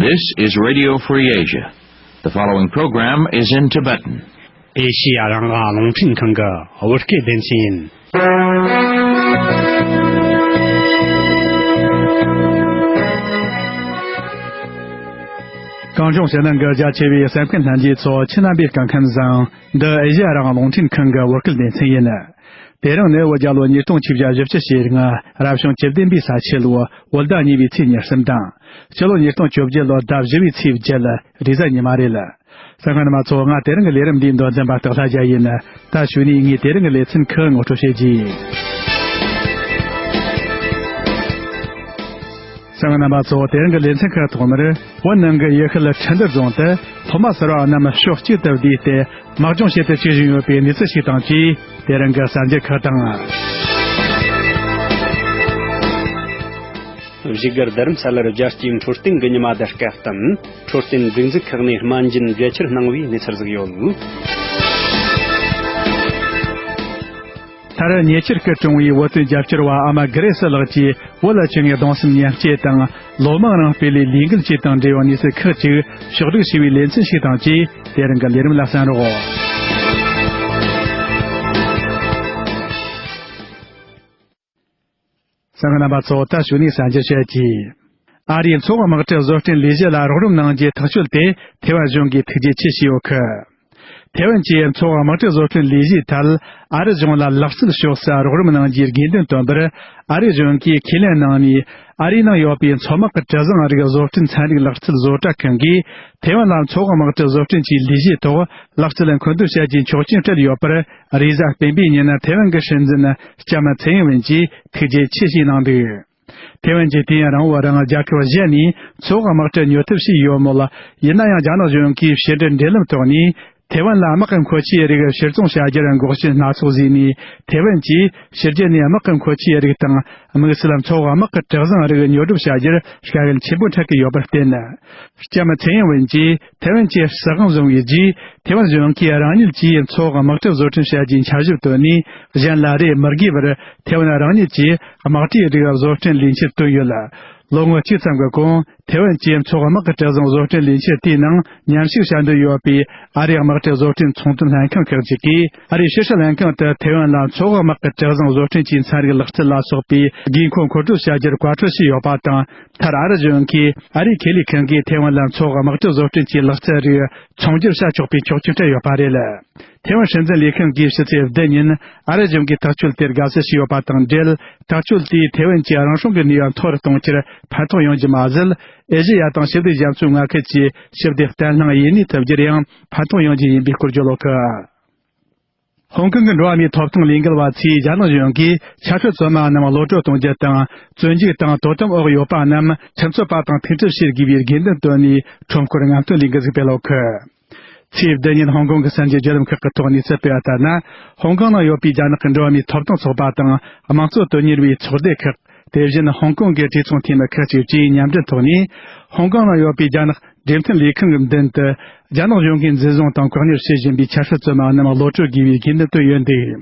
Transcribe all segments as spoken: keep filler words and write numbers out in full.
This is Radio Free Asia. The following program is in Tibetan. ཨེ་ཤི་ཡ་རང་དབང་རླུང་འཕྲིན་ཁང་གི་བོད་སྐད་སྡེ་ཚན་ཡིན། གངས་ལྗོངས་ཕྱི་ནང་གི་རྒྱ་ཆེ་བའི་གསན་མཁན་ལྷན་རྒྱས་ཚོ། ཁྱེད་རྣམ་པའི་སྐུ་ཁམས་བཟང་། འདི་ཨེ་ཤི་ཡ་རང་དབང་རླུང་འཕྲིན་ཁང་གི་བོད་སྐད་སྡེ་ཚན་ཡིན། དེ་རིང་ནི་བོད་རྒྱལ་ལོ་ཉིས་སྟོང་ཆིག་བརྒྱ་བཞི་བཅུ་ཞེ་ལྔ། རབ་བྱུང་བཅུ་བདུན་པའི་ས་ཁྱི་ལོ་བོད་ཟླ་གཉིས་པའི་ཚེས་ཉེར་གསུམ་དང་། སྤྱི་ལོ་ཉིས་སྟོང་བཅོ་བརྒྱད་ལོ་ཟླ་བཞི་པའི་ཚེས་བརྒྱད། རེས་གཟའ་ཉི་མ་རེད། གསན་མཁན་རྣམ་པ་ཚོ། ང་དེ་རིང་གི་ལས་རིམ་འདིའི་མདོ་འཛིན་པ་སྟག་ལྷ་རྒྱལ་ཡིན། ད་གཞུག་ནས་ངས་དེ་རིང་གི་ལེ་ཚན་ཁག་ངོ་སྤྲོད་བྱེད་རྒྱུ་ཡིན། གསན་མཁན་རྣམ་པ་ཚོ། དེ་རིང་གི་ལེ་ཚན་ཁག་ཐོག་མར། བོད་ནང་གི་ཡུལ་ཤུལ་ཁྲི་འདུ་རྫོང་དུ་སློབ་མ་གསར་བ་རྣམས་ཕྱོགས་གཅིག་ཏུ་བསྡུས་ཏེ། དམག་སྦྱོང་བྱེད་དུ་བཅུག་བཞིན་ཡོད་པའི་གནས་ཚུལ་ཞིག་དང་བཅས། དེ་རིང་གི་གསར་འགྱུར་ཁག་དང་། བཞུགས་སྒར་རྡ་རམ་ས་ལར་རྒྱལ་སྤྱིའི་འཕྲོད་བསྟེན་གྱི་ཉི་མ་དང་སྐབས་དམ། འཕྲོད་བསྟེན་སྒྲིག་འཛུགས་ཁག་ནས་སྨན་སྦྱིན་གྲོས་ཆོད་གནང་བའི་གནས་ཚུལ་ཟིག་ཡོད། མཐར་ཉེ་ཆར་སྐུ་གྲོངས་པའི་བོད་དོན་རྒྱབ་སྐྱོར་བ་ཨ་མ་གྷི་རེ་སི་ལགས་ཀྱིས་བོད་ལ་བྱུང་བའི་གདུང་སེམས་མཉམ་སྐྱེད་དང་། ལོ་མང་རིང་སྤེལ་བའི་ལས་འགུལ་བཅས་དང་འབྲེལ་བའི་གནས་ཚུལ་ཁག་ཅིག་ཕྱོགས་བསྒྲིགས་བྱས་པའི་ལེ་ཚན་ཞིག་དང་བཅས། དེ་རིང་གི་ལས་རིམ་ལ་གསན་རོགས། གསན་མཁན་རྣམ་པ་ཚོ། ད་གཞུག་ནས་གསར་འགྱུར་བཤད་རྒྱུ། ཨ་རིའི་མཚོ་འོག་དམག་གྲུ་བཟོ་སྐྲུན་ལས་གཞི་ལ་རོགས་རམ་གནང་རྒྱུའི་ཐག་གཅོད་དེ་ཐེ་ཝན་གཞུང་གིས་ཐུགས་རྗེ་ཆེ་ཞུས་ཡོད་ཁུལ། ཐེ་ཝན་གྱིས་མཚོ་འོག་དམག་གྲུ་བཟོ་སྐྲུན་ལས་གཞིའི་ཐད་ཨ་རི་གཞུང་ལ་ལག་རྩལ་ཕྱོགས་སུ་རོགས་རམ་གནང་རྒྱུའི་དགོས་འདུན་བཏོན་པར། ཨ་རི་གཞུང་གིས་ཁས་ལེན་གནང་ནས། ཨ་རིའི་ནང་ཡོད་པའི་མཚོ་དམག་གི་གྲུ་གཟིངས་རིགས་བཟོ་སྐྲུན་ཚན་རིག་ལག་རྩལ་བཟོ་གྲྭ་ཁང་གིས་ཐེ་ཝན་ལ་མཚོ་འོག་དམག་གྲུ་བཟོ་སྐྲུན་གྱི་ལས་གཞིའི་ཐོག་ལག་རྩལ་མཁོ་འདོན་བྱ་རྒྱུའི་ཆོག་མཆན་སྤྲད་ཡོད་པར། རེས་གཟའ་སྤེན་པའི་ཉིན་ཐེ་ཝན་གྱི་སྲིད་འཛིན་ལྕམ་ཚའེ་ཡིན་ཝེན་གྱིས་ཐུགས་རྗེ་ཆེ་ཞེས་གནང་འདུག། ཐེ་ཝན་གྱིས་དུས་ཡུན་རིང་བོའི་རིང་རྒྱལ་ཁབ་གཞན་ནས་མཚོ་འོག་དམག་གྲུ་ཉོ་ཐབས་བྱས་ཡོད་མོད། ཡིན་ན་ཡང་རྒྱ་ནག་གཞུང་གིས་ཕྱི་འབྲེལ་འབྲེལ་ལམ་ཐོག་ནས་ཐེ་ཝན་ལ་དམག་གི་མཁོ་ཆས་རིགས་ཕྱིར་ཚོང་བྱ་རྒྱུར་འགོག་རྐྱེན་སྣ་ཚོགས་བཟོས་ནས། ཐེ་ཝན་གྱིས་ཕྱི་རྒྱལ་ནས་དམག་གི་མཁོ་ཆས་རིགས་དང་། དམིགས་བསལ་མཚོ་འོག་དམག་གི་གྲུ་གཟིངས་རིགས་ཉོ་སྒྲུབ་བྱ་རྒྱུར་དཀའ་ངལ་ཆེན་པོ་འཕྲད་ཀྱི་ཡོད་པར་བརྟེན། ལྕམ་ཚའེ་ཡིན་ཝེན་གྱིས་ཐེ་ཝན་གྱི་སྲིད་དབང་བཟུང་བའི་རྗེས། ཐེ་ཝན་གཞུང་གིས་རང་ཉིད་ཀྱིས་མཚོ་འོག་དམག་གྲུ་བཟོ་སྐྲུན་བྱ་རྒྱུའི་འཆར་གཞི་བཏོན་ནས། གཞན་ལ་རེ་མི་དགོས་པར་ཐེ་ཝན་རང་ཉིད་ཀྱིས་དམག་གྲུའི་རིགས་བཟོ་སྐྲུན་ལས་འཆར་བཏོན་ཡོད། ལོ་ངོ་གཅིག་ཙམ་གྱི་གོང་། ཐེ་ཝན་གྱིས་མཚོ་འོག་དམག་གི་གྲུ་གཟིངས་བཟོ་སྐྲུན་ལས་འཆར་དེའི་ནང་མཉམ་ཞུགས་བྱ་འདོད་ཡོད་པའི་ཨ་རིའི་དམག་གྲུ་བཟོ་སྐྲུན་ཚོང་དོན་ལྷན་ཁང་ཁག་ཅིག་གིས། ཨ་རིའི་ཕྱི་སྲིད་ལྷན་ཁང་དུ་ཐེ་ཝན་ལ་མཚོ་འོག་དམག་གི་གྲུ་གཟིངས་བཟོ་སྐྲུན་གྱི་ཚན་རིག་ལག་རྩལ་ལ་སོགས་པའི་དགོས་མཁོ་མཁོ་སྤྲོད་བྱ་རྒྱུར་བཀའ་འཁྲོལ་བྱས་ཡོད་པ་དང་། མཐར་ཨ་རི་གཞུང་གིས་ཨ་རིའི་ཁེ་ལས་ཁང་གིས་ཐེ་ཝན་ལ་མཚོ་འོག་དམག་གྲུ་བཟོ་སྐྲུན་གྱི་ལག་རྩལ་རིགས་ཚོང་སྒྱུར་བྱ་ཆོག་པའི་ཆོག་མཆན་སྤྲད་ཡོད་པ་རེད། ཐེ་ཝན་སྲིད་འཛིན་ལས་ཁུངས་ཀྱིས་ཕྱི་ཚེས་བདུན་ཉིན་ཨ་རི་གཞུང་གིས་ཐག་གཅོད་དེར་དགའ་བསུ་ཞུས་ཡོད་པ་དང་འབྲེལ། ཐག་གཅོད་དེས་ཐེ་ཝན་གྱི་རང་སྲུང་གི་ནུས་པ་མཐོ་རུ་གཏོང་རྒྱུར་ཕན་ཐོགས་ཡོང་རྒྱུ་མ་ཟད། ཨེ་ཤེ་ཡ་དང་ཞི་བདེ་རྒྱ་མཚོའི་མངའ་ཁུལ་གྱི་ཞི་བདེ་བརྟན་ལྷིང་ཡུན་གནས་ཐུབ་རྒྱུར་ཡང་ཕན་ཐོགས་ཡོང་རྒྱུ་ཡིན་པའི་སྐོར་བརྗོད་ཡོད་ཀི། ཧོང་ཀོང་གི་འགྲོ་བ་མིའི་ཐོབ་ཐང་ལས་འགུལ་བ་ཚོས་རྒྱ་ནག་གཞུང་གིས་ཆ་སྲིད་བཙོན་མ་རྣམས་གློད་བཀྲོལ་གཏོང་རྒྱུ་དང་། བཙོན་འཇུག་དང་དོ་དམ་འོག་ཡོད་པ་རྣམས་ཁྲིམས་རྩོད་པ་དང་ཐུག་འཕྲད་བྱེད་དགོས་པའི་དགོས་འདུན་བཏོན་ནས། ཁྲོམ་སྐོར་རྔམ་སྟོན་ལས་འགུལ་ཞིག་སྤེལ་ཡོད་ཀི། ཚེས་བདུན་ཉིན་ཧོང་ཀོང་གི་གསར་འགྱུར་བརྒྱུད་ལམ་ཁག་གི་ཐོག་གནས་ཚུལ་སྤེལ་བ་ལྟར་ན། ཧོང་ཀོང་ནང་ཡོད་པའི་རྒྱ་ནག་གི་འགྲོ་བ་མིའི་ཐོབ་ཐང་ཚོགས་པ་དང་། དམངས་གཙོ་དོན་གཉེར་བའི་ཚོགས་སྡེ་ཁག། དེ་བཞིན་ཧོང་ཀོང་གི་གྲོས་ཚོགས་འཐུས་མི་ཁག་ཅིག་བཅས་མཉམ་འབྲེལ་ཐོག་ནས། ཧོང་ཀོང་ནང་ཡོད་པའི་རྒྱ་ནག་འབྲེལ་མཐུད་ལས་ཁང་གི་མདུན་དུ། རྒྱ་ནག་གཞུང་གིས་འཛིན་བཟུང་དང་བཀག་ཉར་བྱེད་བཞིན་པའི་ཆ་སྲིད་བཙོན་མ་རྣམས་གློད་བཀྲོལ་དགོས་པའི་དགོས་འདུན་བཏོན་ཡོད་འདུག།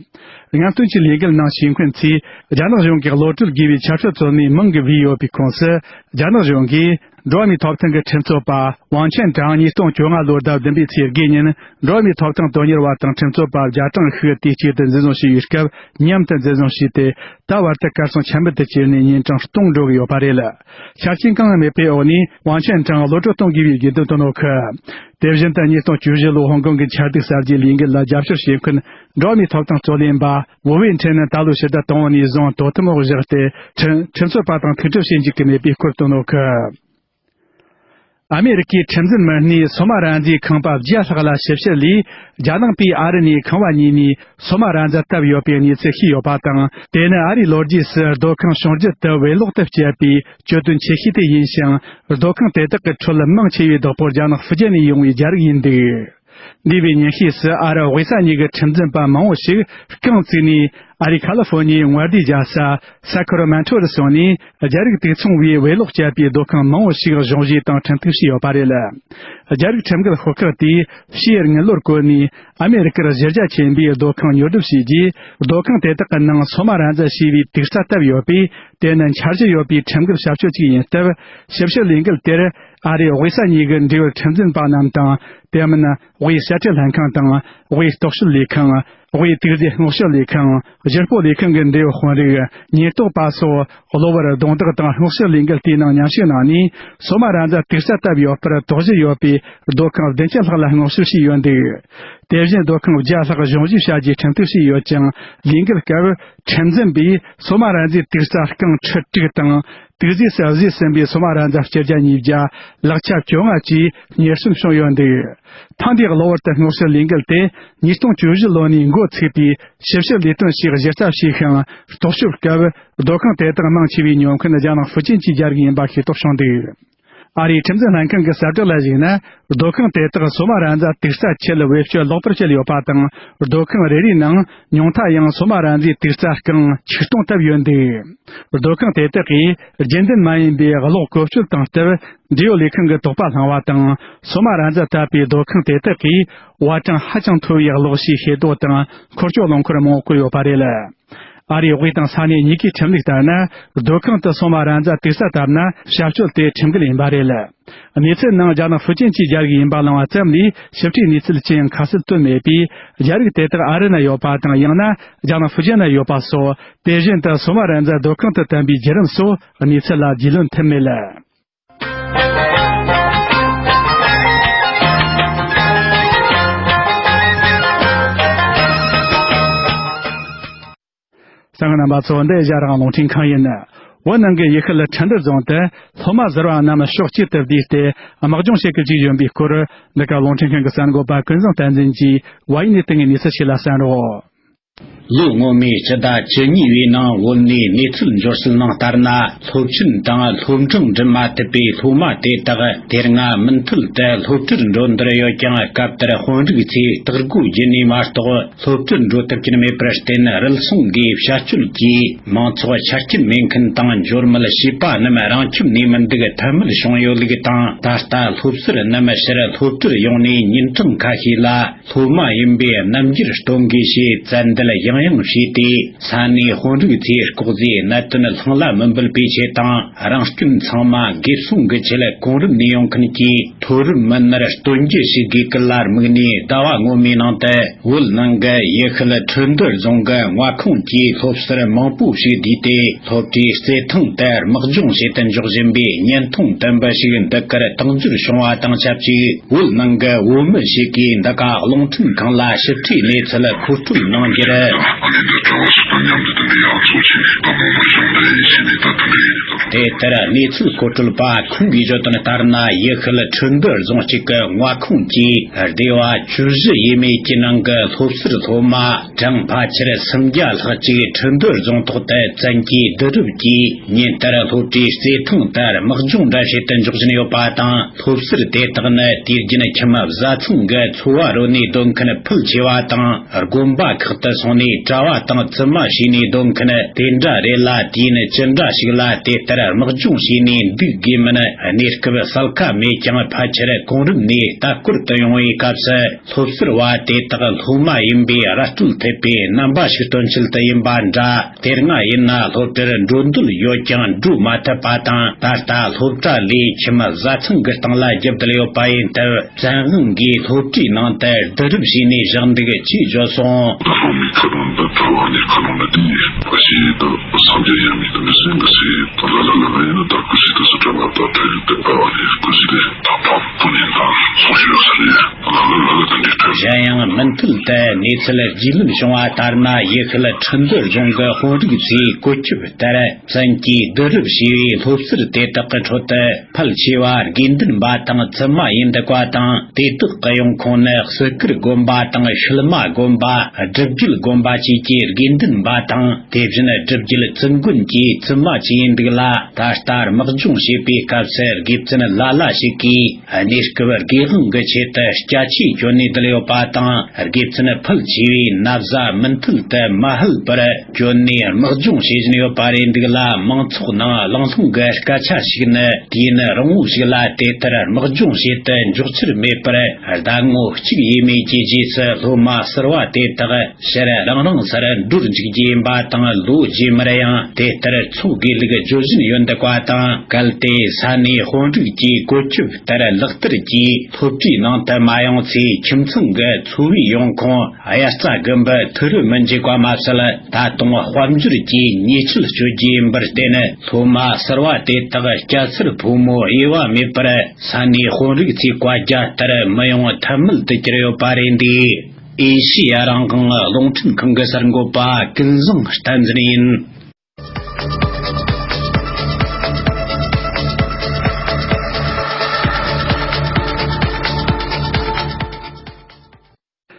རྔམ་སྟོན་གྱི་ལས་འགུལ་ནང་ཞུགས་མཁན་ཚོས། རྒྱ་ནག་གཞུང་གིས་གློད་བཀྲོལ་དགོས་པའི་ཆ་སྲིད་བཙོན་མའི་མིང་གིས་བོས་ཡོད་པའི་ཁོངས་སུ། རྒྱ་ནག་གཞུང་གིས། འགྲོ་བ་མིའི་ཐོབ་ཐང་གི་ཁྲིམས་རྩོད་པ་ཝང་ཆན་ཀྲང་ཉིས་སྟོང་བཅོ་ལྔ་ལོའི་ཟླ་བདུན་པའི་ཚེས་དགུ་ཉིན། འགྲོ་བ་མིའི་ཐོབ་ཐང་དོན་གཉེར་བ་དང་ཁྲིམས་རྩོད་པ་བརྒྱ་གྲངས་ཤིག་དུས་གཅིག་ཏུ་འཛིན་བཟུང་བྱས་ཡོད་སྐབས། མཉམ་དུ་འཛིན་བཟུང་བྱས་ཏེ། ད་བར་དུ་གར་སོང་ཆེན་མོ་དུ་གྱུར་ནས་ཉིན་གྲངས་སྟོང་འགྲོ་གི་ཡོད་པ་རེད། ཆ་རྐྱེན་གང་ཡང་མེད་པའི་འོག་ནས་ཝང་ཆན་ཀྲང་གློད་བཀྲོལ་གཏོང་དགོས་པའི་དགོས་འདུན་བཏོན་ཡོད་ཀི། དེ་བཞིན་དུ་ཉིས་སྟོང་བཅུ་བཞི་ལོའི་ཧོང་ཀོང་གི་ཆ་སྡུག་གསར་བརྗེའི་ལས་འགུལ་ལ་རྒྱབ་སྐྱོར་བྱེད་མཁན་འགྲོ་བ་མིའི་ཐོབ་ཐང་རྩོད་ལེན་པ་ཝུ་ཝེ་ཁྲེན་ནི་ད་ལོའི་ཕྱི་ཟླ་དང་པོ་ནས་བཟུང་དོ་དམ་འོག་བཞག་སྟེ། ཁྲིམས་ཁྲིམས་རྩོད་པ་དང་ཐུག་འཕྲད་བྱེད་འཇུག་གི་མེད་པའི་སྐོར་བཏོན་ཡོད་ཀི། ཨ་མེ་རི་ཀའི་ཁྲིམས་འཛིན་མི་སྣས་སོ་མ་ར་མཛའི་ཁང་པ་བརྒྱ་ལྷག་ལ་ཞིབ་བཤེར་ལས། རྒྱ་ནག་པས་ཨ་རི་ནས་ཁང་བ་གཉིས་ནས་སོ་མ་ར་མཛའ་བཏབ་ཡོད་པའི་གནས་ཚུལ་ཤེས་ཡོད་པ་དང་། དེ་ནི་ཨ་རིའི་ལོ་རྒྱུས་སུ་སྡོད་ཁང་བྱུང་རྒྱུ་དེ་བེ་ལོག་ཏུ་བསྐྱལ་པའི་གྱོད་དོན་ཆེ་ཤོས་དེ་ཡིན་ཞིང་། སྡོད་ཁང་དེ་དག་གི་ཁྲོད་མང་ཆེ་བའི་བདག་པོ་རྒྱ་ནག་ཧྥུ་ཅན་ནས་ཡོང་བའི་རྒྱ་རིགས་ཡིན་འདུག། འདས་པའི་ཉིན་ཤས་སུ་ཨ་རི་དབུས་ས་གཉིས་ཀྱི་ཁྲིམས་འཛིན་པ་མང་བོ་ཞིག་རྐང་བཙུགས་ནས། ཨ་རིའི་ཁ་ལི་ཧྥོ་ནི་ཡའི་མངའ་སྡེའི་རྒྱལ་ས་ས་ཁུ་ར་མན་ཊོ་རུ་སོང་ནས། རྒྱ་རིགས་དུག་ཚོང་བས་བེ་ལོག་བསྐྱལ་པའི་སྡོད་ཁང་མང་བོ་ཞིག་གཞུང་བཞེས་དང་ཁྲིམས་གཏུག་བྱས་ཡོད་པ་རེད། རྒྱ་རིགས་ཁྲིམས་འགལ་ཤོག་ཁག་དེས་ཕྱིའི་དངུལ་ལོར་བཀོལ་ནས་ཨ་མེ་རི་ཀར་གཞི་རྒྱ་ཆེན་པོའི་སྡོད་ཁང་ཉོ་སྒྲུབ་བྱས་རྗེས། སྡོད་ཁང་དེ་དག་གི་ནང་སོ་མ་ར་མཛའ་བྱས་པའི་དུག་རྩྭ་བཏབ་ཡོད་པས། དེ་ནི་འཆར་གཞི་ཡོད་པའི་ཁྲིམས་འགལ་བྱ་སྤྱོད་ཅིག་ཡིན་སྟབས། ཞིབ་བཤེར་ལས་འགུལ་དེར། ཨ་རིའི་དབུས་ས་གཉིས་ཀྱི་འབྲེལ་ཡོད་ཁྲིམས་འཛིན་པ་རྣམས་དང་། དེ་མིན་དབུས་གསེད་བཀྲོལ་ལྷན་ཁང་དང་། དབུས་རྟོག་དཔྱོད་ལས་ཁང་། དབུས་དུག་རྫས་སྔོག་བཤེར་ལས་ཁང་། བཞུརས་སྤོ་ལས་ཁང་གི་འབྲེལ་ཡོད་དཔོན་རིགས། ཉེན་རྟོག་པ་སོགས་གློ་བུར་རྡུང་རྡེག་དང་སྔོག་བཤེར་ལས་འགུལ་དེའི་ནང་མཉམ་ཞུགས་གནང་ནས། སོ་མ་ར་མཛའ་དུག་རྩྭ་བཏབ་ཡོད་པར་དོགས་གཞི་ཡོད་པའི་སྡོད་ཁང་བདུན་ཅུ་ལྷག་ལ་སྔོག་བཤེར་བྱས་ཡོད་འདུག། དེ་བཞིན་སྡོད་ཁང་བརྒྱ་ལྷག་གཞུང་བཞེས་བྱ་རྒྱུའི་ཁྲིམས་གཏུག་བྱས་ཡོད་ཅིང་། ལས་འགུལ་སྐབས་ཁྲིམས་འཛིན་པས་སོ་མ་ར་མཛའི་དུག་རྩྭ་རྐང་ཁྲི་དྲུག་དང་། དུག་རྫས་སུ་བཟོས་ཟིན་པའི་སོ་མ་ར་མཛའ་སྐྱེལ་རྒྱ་ཉིས་བརྒྱ། ལག་ཆ་བཅོ་ལྔ་བཅས་རྙེད་སོན་བྱུང་ཡོད་འདུག། ཐེངས་འདིའི་གློ་བུར་དུ་སྔོག་བཤེར་ལས་འགུལ་དེ་ཉིས་སྟོང་བཅུ་བཞི་ལོ་ནས་འགོ་ཚུགས་པའི་ཞིབ་བཤེར་ལས་དོན་ཞིག་གཞི་རྩ་བྱས་ཤིང་། རྟོག་ཞིབ་སྐབས་སྡོད་ཁང་དེ་དག་མང་ཆེ་བའི་ཉོ་མཁན་རྒྱ་ནག་ཧྥུ་ཅན་གྱི་རྒྱ་རིགས་ཡིན་པ་ཤེས་རྟོགས་བྱུང་འདུག། ཨ་རིའི་ཁྲིམས་འཛིན་ལྷན་ཁང་གི་གསལ་བསྒྲགས་ལ་གཞིགས་ན། སྡོད་ཁང་དེ་དག་སོ་མ་ར་མཛའ་དུག་རྩྭ་ཆེད་བེད་སྤྱོད་ལོག་པར་བྱས་ཡོད་པ་དང་། སྡོད་ཁང་རེ་རེའི་ནང་ཉུང་མཐའ་ཡང་སོ་མ་ར་མཛའི་དུག་རྩྭ་རྐང་ཆིག་སྟོང་བཏབ་ཡོད་འདུག། སྡོད་ཁང་དེ་དག་གིས་རྒྱུན་ལྡན་མ་ཡིན་པའི་གློག་བཀོལ་སྤྱོད་དང་སྟབས། འབྲེལ་ཡོད་ལས་ཁུངས་ཀྱི་དོགས་པ་བསླངས་པ་དང་། སོ་མ་ར་མཛའ་བཏབ་པའི་སྡོད་ཁང་དེ་དག་གིས་བ་གྲངས་ཧ་ཅང་མཐོ་བའི་གློག་ཤུགས་ཤེས་རྟོགས་དང་འཁོར་སྐྱོད་རླངས་འཁོར་མང་པོ་བཀོལ་ཡོད་པ་རེད། ཨ་རིའི་དབུས་དང་ས་གནས་གཉིས་ཀའི་ཁྲིམས་ལུགས་ལྟར་ན། སྡོད་ཁང་དུ་སོ་མ་ར་མཛའ་དུག་རྩྭ་བཏབ་ན་བྱ་སྤྱོད་དེ་ཁྲིམས་འགལ་ཡིན་པ་རེད། གནས་ཚུལ་ནང་རྒྱ་ནག་ཧྥུ་ཅན་གྱི་རྒྱ་རིགས་ཡིན་པ་གླེང་བ་ཙམ་ལས། ཞིབ་ཕྲའི་གནས་ཚུལ་ཅི་ཡང་ཁ་གསལ་བཏོན་མེད་པས། རྒྱ་རིགས་དེ་དག་ཨ་རི་ན་ཡོད་པ་དང་། ཡང་ན་རྒྱ་ནག་ཧྥུ་ཅན་ན་ཡོད་པ་སོགས། དེ་བཞིན་དུ་སོ་མ་ར་མཛའ་སྡོད་ཁང་དུ་བཏབ་པའི་བརྒྱུད་རིམ་སོགས་གནས་ཚུལ་ལ་རྒྱུས་ལོན་ཐུབ་མེད། གསན་མཁན་རྣམ་པ་ཚོ། འདི་ཨེ་ཤ་ཡ་རང་དབང་རླུང་འཕྲིན་ཁང་ཡིན། བོད་ནང་གི་ཡུལ་ཤུལ་ཁྲིན་ཏུའུ་རྫོང་དུ་སློབ་མ་ཟུར་པ་རྣམས་ཕྱོགས་གཅིག་ཏུ་བསྡུས་ཏེ་དམག་སྦྱོང་བྱེད་སྐབས་ཅིག་ཡོད་པའི་སྐོར། འདི་ག་རླུང་འཕྲིན་ཁང་གི་གསར་འགོད་པ་ཀུན་བཟང་བསྟན་འཛིན་གྱིས་བལ་ཡུལ་ནས་བཏང་བའི་གནས་ཚུལ་ཞིག་ལ་གསན་རོགས། ལོ་སྔོན་མའི་སྤྱི་ཟླ་བཅུ་གཉིས་པའི་ནང་བོད་ནས་གནས་ཚུལ་འབྱོར་སྲིད་ནང་ལྟར་ན། སློབ་ཆེན་དང་སློབ་འབྲིང་འགྲིམ་མ་ཐུབ་པའི་སློབ་མ་དེ་དག་དེ་སྔ་མུ་མཐུད་དུ་སློབ་གྲྭར་འགྲོ་འདོད་ཡོད་ཀྱང་། སྐབས་དེར་དཔོན་རིགས་ཚོས་སྟག་སྒོ་བརྒྱུད་ནས་མ་གཏོགས་སློབ་གྲྭར་འགྲོ་ཐུབ་ཀྱིན་མེད་པར་བརྟེན། རུལ་སུངས་སྒོས་བྱ་སྤྱོད་ཀྱིས་མང་ཚོགས་ཆ་རྐྱེན་མེད་མཁན་དང་། འབྱོར་མེད་བྱིས་པ་རྣམས་རང་ཁྱིམ་ནས་མི་འདུག་ཐབས་མེད་བྱུང་ཡོད་ལུགས་དང་། ད་ལྟ་སློབ་ཟུར་རྣམས་ཕྱིར་སློབ་གྲྭར་ཡོང་ནས་ཉིན་གྲངས་ཁ་ཤས་ལ། སློབ་མ་ཡིན་པའི་རྣམ་འགྱུར་སྟོན་དགོས་ཞེས་བཙན་འདེད་ཡང་ཡང་བྱས་ཏེ། ས་གནས་དཔོན་རིགས་ཚོས་ལྐོག་ཟའི་གནད་དོན་སློང་ལ་མི་འབུལ་བའི་ཆེད་དང་། རང་སྐྱོན་ཚང་མ་སྒེར་སྲུང་གི་ཆེད་གོང་རིམ་ནས་ཡོང་མཁན་གྱི་མཐོ་རིམ་མི་སྣར་སྟོན་རྒྱུ་ཞིག་དགོས་གལ་ལ་དམིགས་ནས། ཟླ་བ་སྔོན་མའི་ནང་དུ་བོད་ནང་གི་ཡུལ་ཤུལ་ཁྲིན་ཏུའུ་རྫོང་གི་མངའ་ཁོངས་ཀྱི་སློབ་ཟུར་མང་པོ་ཞིག་བསྡུས་ཏེ། སློབ་གྲྭའི་རྩེད་ཐང་དུ་དམག་སྦྱོང་བྱེད་དུ་འཇུག་བཞིན་པའི་བརྙན་ཐུང་བདུན་པ་ཞིག་འདི་གར་བཏང་འཛུལ་བྱུང་བ་དང་ཆབས་ཅིག་བོད་ནང་གི་བོད་མི་ཞིག་གིས་འདི་ག་རླུང་འཕྲིན་ཁང་ལ་ཞིབ་ཕྲའི་གནས་ཚུལ་མཁོ་སྤྲོད་གནང་རྒྱུར། དེ་ལྟར་གནས་ཚུལ་མཁོ་སྤྲོད་པ་ཁོང་གིས་བརྗོད་དོན་ལྟར་ན། ཡུལ་ཤུལ་ཁྲིན་ཏུའུ་རྫོང་གཅིག་གི་མངའ་ཁོངས་ཀྱི་སྡེ་བ་བཅུ་བཞི་ཡས་མས་ཀྱི་ནང་གི་སློབ་ཟུར་སློབ་མ་གྲངས་ཕལ་ཆེར་སུམ་བརྒྱ་ལྷག་ཅིག་ཁྲིན་ཏུའུ་རྫོང་ཐོག་ཏུ་བཙན་གྱིས་བསྡུ་རུབ་ཀྱིས་ཉིན་ལྟར་སློབ་གྲྭའི་རྩེད་ཐང་དུ་དམག་སྦྱོང་འདྲ་བྱེད་དུ་འཇུག་བཞིན་ཡོད་པ་དང་། སློབ་ཟུར་དེ་དག་ནི་དུས་རྒྱུན་ཁྱིམ་བཟའ་ཚང་གི་འཚོ་བ་རོལ་ནས་སྡོད་མཁན་ཕལ་ཆེ་བ་དང་། དགོན་པ་ཁག་ཏུ་སོང་ནས་གྲྭ་བ་དང་བཙུན་མ་བྱས་ནས་སྡོད་མཁན་དེ་འདྲ་རེད་ལ། དུས་ཡུན་ཅི་འདྲ་ཞིག་ལ་དེ་ལྟར་དམག་སྦྱོང་བྱས་ནས་འདུག་དགོས་མིན་གནས་སྐབས་གསལ་ཁ་མེད་ཀྱང་། ཕལ་ཆེར་གོང་རིམ་ནས་ལྟ་སྐོར་དུ་ཡོང་བའི་སྐབས་སུ། སློབ་ཟུར་བ་དེ་དག་སློབ་མ་ཡིན་པའི་ར་སྤྲོད་ཐེབས་པའི་རྣམ་པ་ཞིག་སྟོན་ཆེད་དུ་ཡིན་པ་འདྲ། དེ་སྔ་ཡིན་ན་སློབ་གྲྭར་འགྲོ་འདོད་ཡོད་ཀྱང་འགྲོ་མ་ཐུབ་པ་དང་། ད་ལྟ་སློབ་གྲྭ་ལས་ཁྱིམ་བཟའ་ཚང་གི་སྟེང་ལ་རྒྱུག་བསྡད་ཡོད་པ་ཡིན་སྟབས། བཙན་དབང་གིས་སློབ་གྲྭའི་ནང་དུ་བསྡུ་རུབ་བྱས་ནས་བཞག་འདུག་ཅེས་བརྗོད་སོང་། གཞན་ཡང་མུ་མཐུད་དུ་གནས་ཚུལ་རྒྱུས་ལོན་བྱུང་བ་ལྟར་ན། ཡུལ་ཤུལ་ཁྲིན་ཏུའུ་རྫོང་གི་དཔོན་རིགས་ཚོས་བཀོད་ཁྱབ་ལྟར། བཙན་གྱིས་བསྡུ་རུབ་བྱས་པའི་སློབ་ཟུར་དེ་དག་གི་ཁྲོད་དུ་ཕལ་ཆེ་བ་དགེ་འདུན་པ་དང་བཙུན་མ་ཡིན་འདུག་པ་དང་། དེ་དག་གི་ཡོང་ཁུངས་ནི་གསུར་དཀར་དགོན་པ་དང་ཤུལ་མ་དགོན་པ། སྒྲུབ་བརྒྱུད་དགོན་པ་བཅས་ཀྱི་དགེ་འདུན་པ་དང་། དེ་བཞིན་སྒྲུབ་བརྒྱུད་བཙུན་དགོན་གྱི་བཙུན་མ་བཅས་ཡིན་འདུག་ལ། ད་ལྟ་དམག་སྦྱོང་བྱེད་པའི་སྐབས་སུ་དགེ་བཙུན་ལ་ལ་ཞིག་གིས་གནས་སྐབས་དགེ་དབང་གི་ཆེད་དུ་སྐྱ་ཆས་གྱོན་ནས་བསྡད་ཡོད། པ་དང་། དགེ་མཚན་ཕལ་ཆེ་བས་ན་བཟའ་མུ་མཐུད་དུ་མ་ཧད་པར་གྱོན་ནས་དམག་སྦྱོང་བྱེད་བཞིན་ཡོད་པ་རེད་འདུག་ལ། མང་ཚོགས་ནང་གླེང་སློང་གི་སྐད་ཆ་ཞིག་ནི། དུས་ཡུན་རིང་བོ་ཞིག་ལ་དེ་ལྟར་དམག་སྦྱོང་བྱེད་དུ་འཇུག་འཆར་མེད་པར། ཟླ་ངོ་གཅིག་ཡས་མས་ཀྱི་རྗེས་སུ་སློབ་མ་ཟུར་པ་དེ་དག་ཕྱིར་རང་རང་སར་འགྲོར་འཇུག་རྒྱུ་ཡིན་པ་དང་། ལོ་རྗེས་མར་ཡང་དེ་ལྟར་འཚོགས་དགོས་ལུགས་བརྗོད་བཞིན་ཡོད་འདུག་པ་དང་། གལ་ཏེ་ས་གནས་དཔོན་རིགས་ཀྱི་བཀོད་ཁྱབ་ལྟར་ལག་བསྟར་གྱིས་སློབ་གྲྭའི་ནང་དུ་མ་ཡོང་ཚེ། ཁྱིམ་ཚང་གི་འཚོ་བའི་ཡོང་ཁུངས་དབྱར་རྩྭ་དགུན་འབུ་ཐུ་རུ་མི་འཇུག་པ་མ་ཟད། ད་དུང་དཔལ་འབྱོར་གྱི་ཉེས་ཆད་གཅོད་རྒྱུ་ཡིན་པར་བརྟེན། སློབ་མ་ཟུར་པ་དེ་དག་སྐྱ་སེར་ཕོ་མོ་དབྱེ་བ་མེད་པར། ས་གནས་དཔོན་རིགས་ཚོའི་བཀའ་རྒྱ་ལྟར་མི་ཡོང་ཐབས་མེད་དུ་གྱུར་ཡོད་པ་རེད་འདུག་ཨེ་ཤེ་ཡ་རང་དབང་རླུང་འཕྲིན་ཁང་གི་གསར་འགོད་པ་ཀུན་བཟང་བསྟན་འཛིན་ཡིན།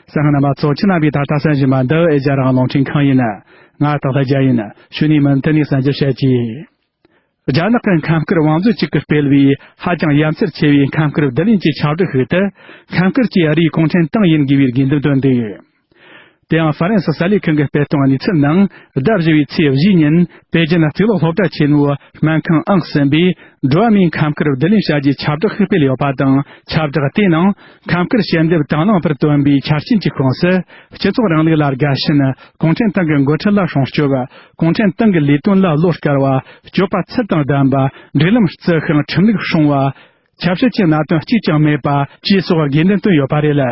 གསན་མཁན་རྣམ་པ་ཚོ། ཁྱེད་རྣམ་པས་ད་ལྟ་གསན་བཞིན་པ་འདི་ཨེ་ཤེ་ཡ་རང་དབང་རླུང་འཕྲིན་ཁང་ཡིན། ང་སྟག་ལྷ་རྒྱལ་ཡིན། གཞུག་ནས་མུ་མཐུད་ནས་གསན་རྒྱུ་བྱེད་ཀྱིས། རྒྱ་ནག་གི་ཁམས་དཀར་བང་མཛོད་ཅིག་གིས་སྤེལ་བའི་ཧ་ཅང་ཡ་མཚར་ཆེ་བའི་ཁམས་དཀར་བསྡུ་ལེན་གྱི་ཁྱབ་བསྒྲགས་ཤིག་ཏུ། ཁམས་དཀར་གྱི་རིགས་གུང་ཁྲན་ཏང་ཡིན་དགོས་པའི་དགོས་འདུན་བཏོན་འདུག་དེ་ཡང་ཧྥ་རན་སི་གསར་ལས་ཁང་གི་སྤེལ་གཏོང་གནས་ཚུལ་ནང་ཟླ་བཞི་པའི་ཚེས་བཞིའི་ཉིན་པེ་ཅིན་གཙུག་ལག་སློབ་གྲྭ་ཆེན་མོའི་སྨན་ཁང་ཨང་གསུམ་པས་འགྲོ་བ་མིའི་ཁམས་དཀར་བསྡུ་ལེན་བྱ་རྒྱུའི་ཁྱབ་བསྒྲགས་ཤིག་སྤེལ་ཡོད་པ་དང་། ཁྱབ་བསྒྲགས་དེའི་ནང་ཁམས་དཀར་ཞལ་འདེབས་དང་བླངས་པར་བཏོན་པའི་ཆ་རྐྱེན་གྱི་ཁོངས་སུ། སྤྱི་ཚོགས་རིང་ལུགས་ལ་དགའ་ཞེན། གུང་ཁྲན་ཏང་གི་འགོ་ཁྲིད་ལ་སྲུང་སྐྱོབ། གུང་ཁྲན་ཏང་གི་ལས་དོན་ལ་བློ་དཀར་བ། སྤྱོད་པ་ཚུལ་དང་ལྡན་པ། སྒྲིག་ལམ་བརྩི་ཤིང་ཁྲིམས་ལུགས་སྲུང་བ། ཆབ་སྲིད་ཀྱི་གནད་དོན་གཅིག་ཀྱང་མེད་པ་བཅས་སོགས་དགོས་འདུན་བཏོན་ཡོད་པ་རེད།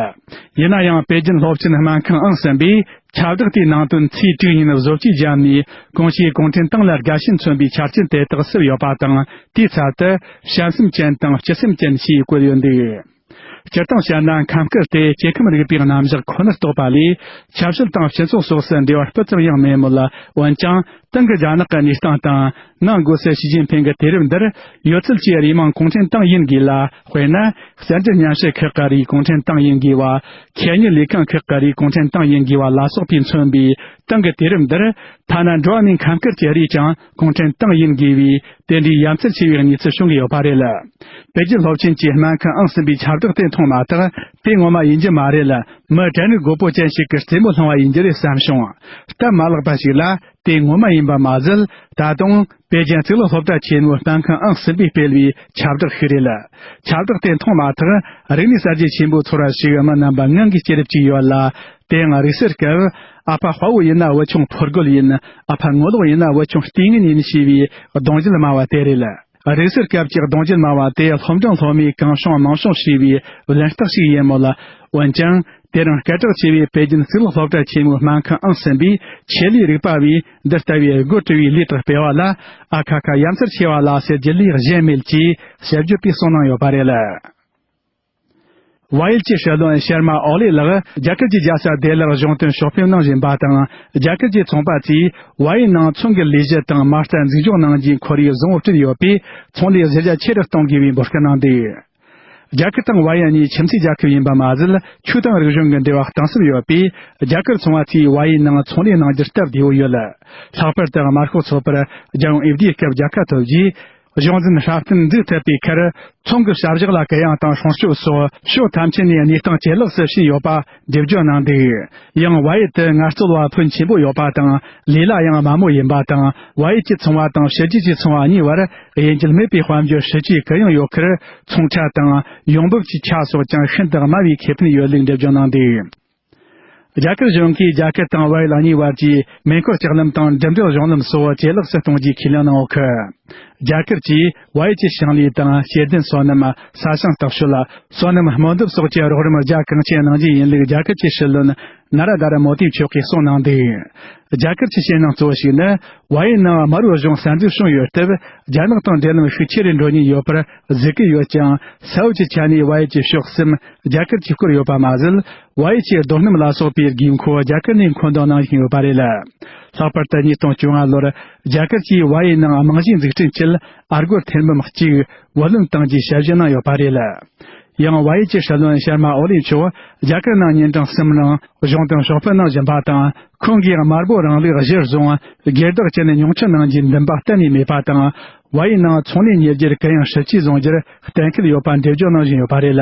ཡིན་ན་ཡང་པེ་ཅིན་སློབ་ཆེན་སྨན་ཁང་ཨང་གསུམ་པས་ཁྱབ་བསྒྲགས་དེའི་ནང་དོན་ཚེས་དྲུག་ཉིན་བཟོ་བཅོས་བརྒྱབ་ནས། གོང་ཞུས་གུང་ཁྲན་ཏང་ལ་དགའ་ཞེན་མཚོན་པའི་ཆ་རྐྱེན་དེ་དག་བསུབས་ཡོད་པ་དང་། དེའི་ཚབ་ཏུ་བྱམས་སེམས་ཅན་དང་སྤྱི་སེམས་ཅན་ཞེས་བཀོད་ཡོད་འདུག་སྤྱིར་བཏང་བཤད་ན། ཁམས་དཀར་དེ་སྐྱེ་ཁམས་རིག་པའི་རྣམ་གཞག་ཁོ་ནར་གཏོགས་པ་ལས། ཆབ་སྲིད་དང་སྤྱི་ཚོགས་སོགས་སུ་འབྲེལ་བ་སྤུ་ཙམ་ཡང་མེད་མོད། འོན་ཀྱང་། ཏང་གི་རྒྱ་ནག་གི་གནས་སྟངས་དང་། ནང་སྒོས་སུ་ཞི་ཅིན་ཕིང་གི་དུས་རབས་འདིར་ཡོད་ཚད་ཀྱི་རིགས་མང་གུང་ཁྲན་ཏང་ཡིན་དགོས་ལ། དཔེར་ན། གསར་འགྱུར་སྙན་ཞུ་ཁག་གི་རིགས་གུང་ཁྲན་ཏང་ཡིན་དགོས་པ། ཁྱད་ཉིད་ལས་ཁུངས་ཁག་གི་རིགས་གུང་ཁྲན་ཏང་ཡིན་དགོས་པ་ལ་སོགས་པས་མཚོན་པའི་ཏང་གི་དུས་རབས་འདིར། ཐ་ན་འགྲོ་བ་མིའི་ཁམས་དཀར་གྱི་རིགས་ཀྱང་གུང་ཁྲན་ཏང་ཡིན་དགོས་པའི་དེ་འདྲའི་ཡ་མཚར་ཆེ་བའི་གནས་ཚུལ་བྱུང་གི་ཡོད་པ་རེད། པེ་ཅིན་སློབ་ཆེན་གྱི་སྨན་ཁང་ཨང་གསུམ་པའི་ཁྱབ་བསྒྲགས་དེ་མཐོང་མ་ཐག་དེ་ངོ་མ་ཡིན་རྒྱུ་མ་རེད། མི་དྲན་ནས་རྒོད་པོ་ཅན་ཞིག་གི་རྩེད་མོ་བསླངས་པ་ཡིན་རྒྱུ་རེད་བསམ་བྱུང་། སྟབས་མ་ལེགས་པ་ཞིག་ལ། དེ་ངོ་མ་ཡིན་པ་མ་ཟད། ད་དུང་པེ་ཅིན་གཙུག་ལག་སློབ་གྲྭ་ཆེན་མོའི་སྨན་ཁང་ཨང་གསུམ་པས་སྤེལ་བའི་ཁྱབ་བསྒྲགས་ཤིག་རེད། ཁྱབ་བསྒྲགས་དེ་མཐོང་མ་ཐག་རིག་གནས་གསར་བརྗེ་ཆེན་པོའི་ཚོར་བ་ཞིག་མི་རྣམ་པ་ངང་གིས་སྐྱེ་རུ་བཅུག་ཡོད་ལ། དེའང་རིག་གསར་སྐབས། ཨ་ཕ་དཔའ་བོ་ཡིན་ན་བུ་ཆུང་ཕོ་རྒོད་ཡིན། ཨ་ཕ་ངོ་ལོག་ཡིན་ན་བུ་ཆུང་ལྟས་ངན་ཡིན་ཞེས་པའི་གདུང་རྒྱུད་སྨྲ་བ་དེ་རེད། རིག་གསར་སྐབས་ཀྱི་གདུང་རྒྱུད་སྨྲ་བ་དེ་སློབ་འབྲིང་སློབ་མའི་གང་བྱུང་མང་བྱུང་ཞེས་པའི་གདེང་ཐག་ཞིག་ཡིན་མོད། འོན་ཀྱང་། དེ་རིང་སྐད་གྲགས་ཆེ་བའི་པེ་ཅིན་གཙུག་ལག་སློབ་གྲྭ་ཆེན་མོའི་སྨན་ཁང་ཨང་གསུམ་པའི་ཆེད་ལས་རིག་པ་བས་འདི་ལྟ་བུའི་དགོད་བྲོ་བའི་ལས་དག་སྤེལ་བ་ལ། ཨ་ཁ་ཁ། ཡ་མཚར་ཆེ་བ་ལ་ཟེར་རྒྱུ་ལས་གཞན་མེད་ཅེས་ཞིབ་དཔྱོད་པས་གསུངས་གནང་ཡོད་པ་རེད། ཝ་ཡེ་ཅི་སྲིད་བློན་ཤར་མ་ཨོ་ལེ་ལགས་རྒྱ་གར་གྱི་རྒྱལ་ས་ལྡི་ལིར་གཞུང་དོན་ཕྱོགས་ཕེབས་གནང་བཞིན་པ་དང་། རྒྱ་གར་གྱི་ཚོང་པ་ཚོས་ཝ་ཡེ་ནང་ཚོང་གི་ལས་གཞི་དང་མ་རྩ་འཛུགས་སྐྱོང་གནང་རྒྱུའི་ཁོར་ཡུག་བཟང་བོ་བསྐྲུན་ཡོད་པས། ཚོང་ལས་གཞི་རྒྱ་ཆེ་རུ་གཏོང་དགོས་པའི་འབོད་སྐུལ་གནང་འདུག་རྒྱ་གར་དང་ཝ་ཡེ་གཉིས་ཁྱིམ་མཚེས་རྒྱལ་ཁབ་ཡིན་པ་མ་ཟད། ཆོས་དང་རིག་གཞུང་གི་འབྲེལ་བ་གཏིང་ཟབ་ཡོད་པས། རྒྱ་གར་ཚོང་པ་ཚོས་ཝ་ཡེ་ནང་ཚོང་ལས་གནང་རྒྱུར་སྟབས་བདེ་བོ་ཡོད། ལྷག་པར་དུ་དམར་ཤོག་ཚོགས་པར་རྒྱལ་ཡོངས་འོས་བསྡུའི་སྐབས་རྒྱལ་ཁ་ཐོབ་རྗེས། གཞུང་འཛིན་སྲ་བརྟན་འཛུགས་ཐུབ་པའི་ཁར། ཚོང་གི་བྱ་གཞག་ལ་གུ་ཡངས་དང་སྲུང་སྐྱོབ་སོགས་ཕྱོགས་ཐམས་ཅད་ནས་གནས་སྟངས་ཇེ་ལེགས་སུ་ཕྱིན་ཡོད་པ་འགྲེལ་བརྗོད་གནང་འདུག་ཡང་ཝ་ཡེ་དུ་ངལ་རྩོལ་བ་ཕོན་ཆེན་པོ་ཡོད་པ་དང་། ལས་གླ་ཡང་དམའ་མོ་ཡིན་པ་དང་། ཝ་ཡེ་གྱི་ཚོང་བ་དང་ཕྱི་རྒྱལ་གྱི་ཚོང་བ་གཉིས་བར་དབྱེ་འབྱེད་མེད་པའི་དཔལ་འབྱོར་སྲིད་ཇུས་གུ་ཡངས་ཡོད་ཁར། ཚོང་ཁྲལ་དང་ཡོང་འབབ་ཀྱི་ཆ་སོགས་ཀྱང་ཤིན་ཏུ་དམའ་བའི་ཁེ་ཕན་ཡོད་ལུགས་འགྲེལ་བརྗོད་གནང་འདུག་རྒྱ་གར་གཞུང་གིས་རྒྱ་གར་དང་ཝ་ཡེ་གཉིས་བར་གྱི་མེ་འཁོར་ལྕགས་ལམ་དང་འགྲིམ་འགྲུལ་གཞུང་ལམ་སོགས་ཇེ་ལེགས་སུ་གཏོང་རྒྱུའི་ཁས་ལེན་གནང་ཡོད་ཁར། རྒྱ་གར་གྱིས་ཝ་ཡེ་གྱི་ཞིང་ལས་དང་ཤེལ་དན་སོ་ནམ། ས་ཞིང་བརྟག་དཔྱད། སོ་ནམ་སྨན་སྡུད་སོགས་ཀྱི་རོགས་རམ་རྒྱ་གང་ཆེ་གནང་རྒྱུ་ཡིན་ལུགས་རྒྱ་གར་གྱི་སྲིད་བློན་ན་ར་དྷ་ར་མོ་དིས་མཆོག་གིས་གསུངས་གནང་འདུག་རྒྱ་གར་གྱི་ཞེད་སྣང་གཙོ་བོ་ཞིག་ནི། ཝ་ཡེ་ནང་དམར་པོའི་གཞུང་གསར་འཛུགས་བྱུང་ཡོད་སྟབས། རྒྱ་ནག་དང་འབྲེལ་ལམ་ཤུགས་ཆེ་རུ་འགྲོ་ཉེན་ཡོད་པར་གཟིགས་ཀྱི་ཡོད་ཀྱང་། ས་བབ་ཀྱི་ཆ་ནས་ཝ་ཡེ་གྱི་ཕྱོགས་གསུམ་རྒྱ་གར་གྱིས་བསྐོར་ཡོད་པ་མ་ཟད། ཝ་ཡེ་གྱི་རྡོ་སྣུམ་ལ་སོགས་པའི་དགོས་མཁོ་རྒྱ་གར་ནས་མཁོ་འདོན་གནང་བཞིན་ཡོད་པ་རེད། ལྷག་པར་དུ་ཉིས་སྟོང་བཅོ་ལྔ་ལོར་རྒྱ་གར་གྱིས་ཝ་ཡེ་ནང་རྨང་གཞིའི་འཛུགས་སྐྲུན་ཆེད་ཨ་སྒོར་ཐེར་འབུམ་གཅིག་བུ་ལོན་བཏང་རྒྱུའི་ཞལ་བཞེས་གནང་ཡོད་པ་རེད། ཡང་ཝ་ཡེ་གྱི་སྲིད་བློན་ཤར་མ་ཨོ་ལི་མཆོག་རྒྱ་གར་ནང་ཉིན་གྲངས་གསུམ་རིང་གཞུང་དོན་ཕྱོགས་ཕེབས་གནང་བཞིན་པ་དང་། ཁོང་གིས་དམར་པོ་རིང་ལུགས་གཞིར་བཟུང་སྒེར་བདག་ཅན་ཉུང་འཕྲི་གནང་རྒྱུའི་འདུན་པ་གཏན་ནས་མེད་པ་དང་། ཝ་ཡེ་ནང་ཚོང་ལས་གཉེར་རྒྱུར་གུ་ཡངས་ཧྲིལ་གྱིས་བཟུང་རྒྱུར་གཏན་འཁེལ་ཡོད་པ་འགྲེལ་བརྗོད་གནང་བཞིན་ཡོད་པ་རེད།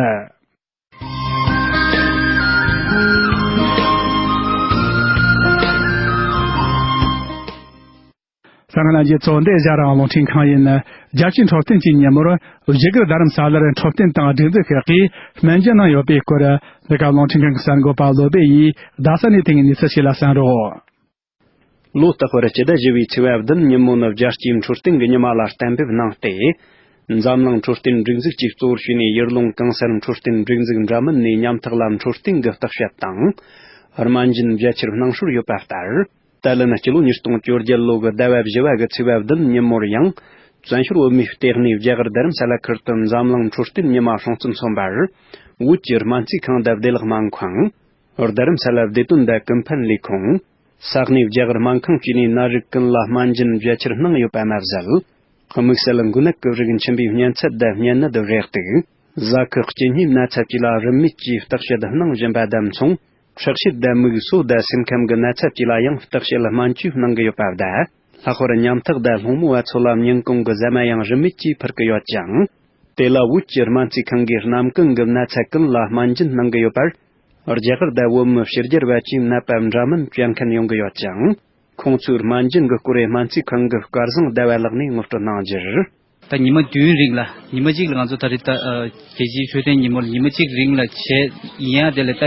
ད་ང་རང་རྒྱལ་ཚོགས་འདི་རྒྱ་རང་རླུང་འཕྲིན་ཁང་ཡིན། རྒྱལ་སྤྱིའི་འཕྲོད་བསྟེན་གྱི་ཉིན་མོར་བཞུགས་སྒར་རྡ་རམ་ས་ལར་འཕྲོད་བསྟེན་དང་སྒྲིག་འཛུགས་ཁག་གིས་སྨན་བཅོས་གནང་ཡོད་པའི་སྐོར། འདི་ག་རླུང་འཕྲིན་ཁང་གི་གསར་འགོད་པ་བློ་སྦེ་ཡིས་རྡ་ས་ནས་དེ་སྔའི་གནས་ཚུལ་ཞིག་ལ་གསན་རོགས། ལོ་རྟག་པར་སྤྱི་ཟླ་བཞི་པའི་ཚེས་པ་བདུན་ཉིན་མོ་ནི་རྒྱལ་སྤྱིའི་འཕྲོད་བསྟེན་གྱི་ཉི་མ་ལ་གཏན་འབེབས་གནང་སྟེ། འཛམ་གླིང་འཕྲོད་བསྟེན་སྒྲིག་འཛུགས་ཀྱིས་གཙོ་བོར་བྱས་ནས་ཡུལ་ལུང་གང་སར་འཕྲོད་བསྟེན་སྒྲིག་འཛུགས་འདྲ་མིན་ནས་ཉམ་ཐག་ལ་འཕྲོད་བསྟེན་གྱི་བརྟག་དཔྱད་དང་། སྨན་སྦྱིན་བརྒྱ་ཆར་གནང་སྲོལ་ཡོད་པ་ལྟར། ཏཱ་ལན་སྤྱི་ལོ་ཉིས་སྟོང་བཅོ་བརྒྱད་ལོ་གི་ཟླ་བ་བཞི་པ་གི་ཚེས་པ་བདུན་ཉིན་མོར་ཡང་། བཙན་བྱོལ་བོད་མིའི་ལྟེ་གནས་རྒྱ་གར་རྡ་རམ་ས་ལ་ཁུལ་དུ་འཛམ་གླིང་འཕྲོད་བསྟེན་ཉི་མ་སྲུང་བརྩི་མཚོན་པར། བོད་ཀྱི་སྨན་རྩིས་ཁང་དང་བདེ་བླག་སྨན་ཁང་། རྡ་རམ་ས་ལ་བདེ་དོན་དང་ཀུན་ཕན་ལས་ཁུངས། ས་གནས་རྒྱ་གར་སྨན་ཁང་བཅས་ནས་ན་ཟུག་ཀུན་ལ་སྨན་སྦྱིན་བརྒྱ་ཆར་གནང་ཡོད་པ་མ་ཟད། དམིགས་བསལ་མགོ་ནད་ཀྱི་རིགས་མཆིན་པའི་གཉན་ཚད་དང་གཉན་ནད་རེག་དུག་ཟ་ཁུ་སྐྱེ་ཉེས་ན་ཚ་བཅས་ལ་རིན་མེད་ཀྱིས་བརྟག་དཔྱད་གནང་བཞིན་པ་དང་མཚུངས། ཁྲག་ཤེད་དང་མིག་སོ་དང་སེམས་ཁམས་ཀྱི་ན་ཚ་བཅས་ལ་ཡང་བརྟག་དཔྱད་སྨན་བཅོས་གནང་གི་ཡོད་པ་དང་། ལྷག་པར་ཉམ་ཐག་དང་སློང་མོ་བ་ཚོ་ལ་སྙིང་ཁོང་གི་ཟ་མ་ཡང་རིན་མེད་ཀྱིས་ཕུལ་གི་ཡོད་ཅིང་། དེ་ལ་བོད་ཀྱི་སྨན་རྩིས་ཁང་གིས་སྣུམ་རྐང་གི་ན་ཚ་ཀུན་ལ་སྨན་སྦྱིན་གནང་གི་ཡོད་པར། རྒྱ་གར་དང་བོད་མི་ཕྱི་རྒྱལ་བ་བཅས་ནད་པ་འདྲ་མིན་སྤྱོད་མཁན་ཡོང་གི་ཡོད་ཅིང་། ཁོང་ཚོའི་སྨན་སྦྱིན་གྱི་སྐོར་སྨན་རྩིས་ཁང་གི་སྐལ་བཟང་ཟླ་བ་ལགས་ནས་ངོ་སྤྲོད་གནང་རྒྱུར། ད་ཉི་མ་བདུན་རིང་ལ་ཉི་མ་གཅིག་ལ་ང་ཚོ་ད་རེས་ད་རྒྱལ་སྤྱིའི་འཕྲོད་བསྟེན་ཉིན་མོར་ཉི་མ་གཅིག་རིང་ལ་བྱས་ཡིན་ཡང་དེ་ལ་ད་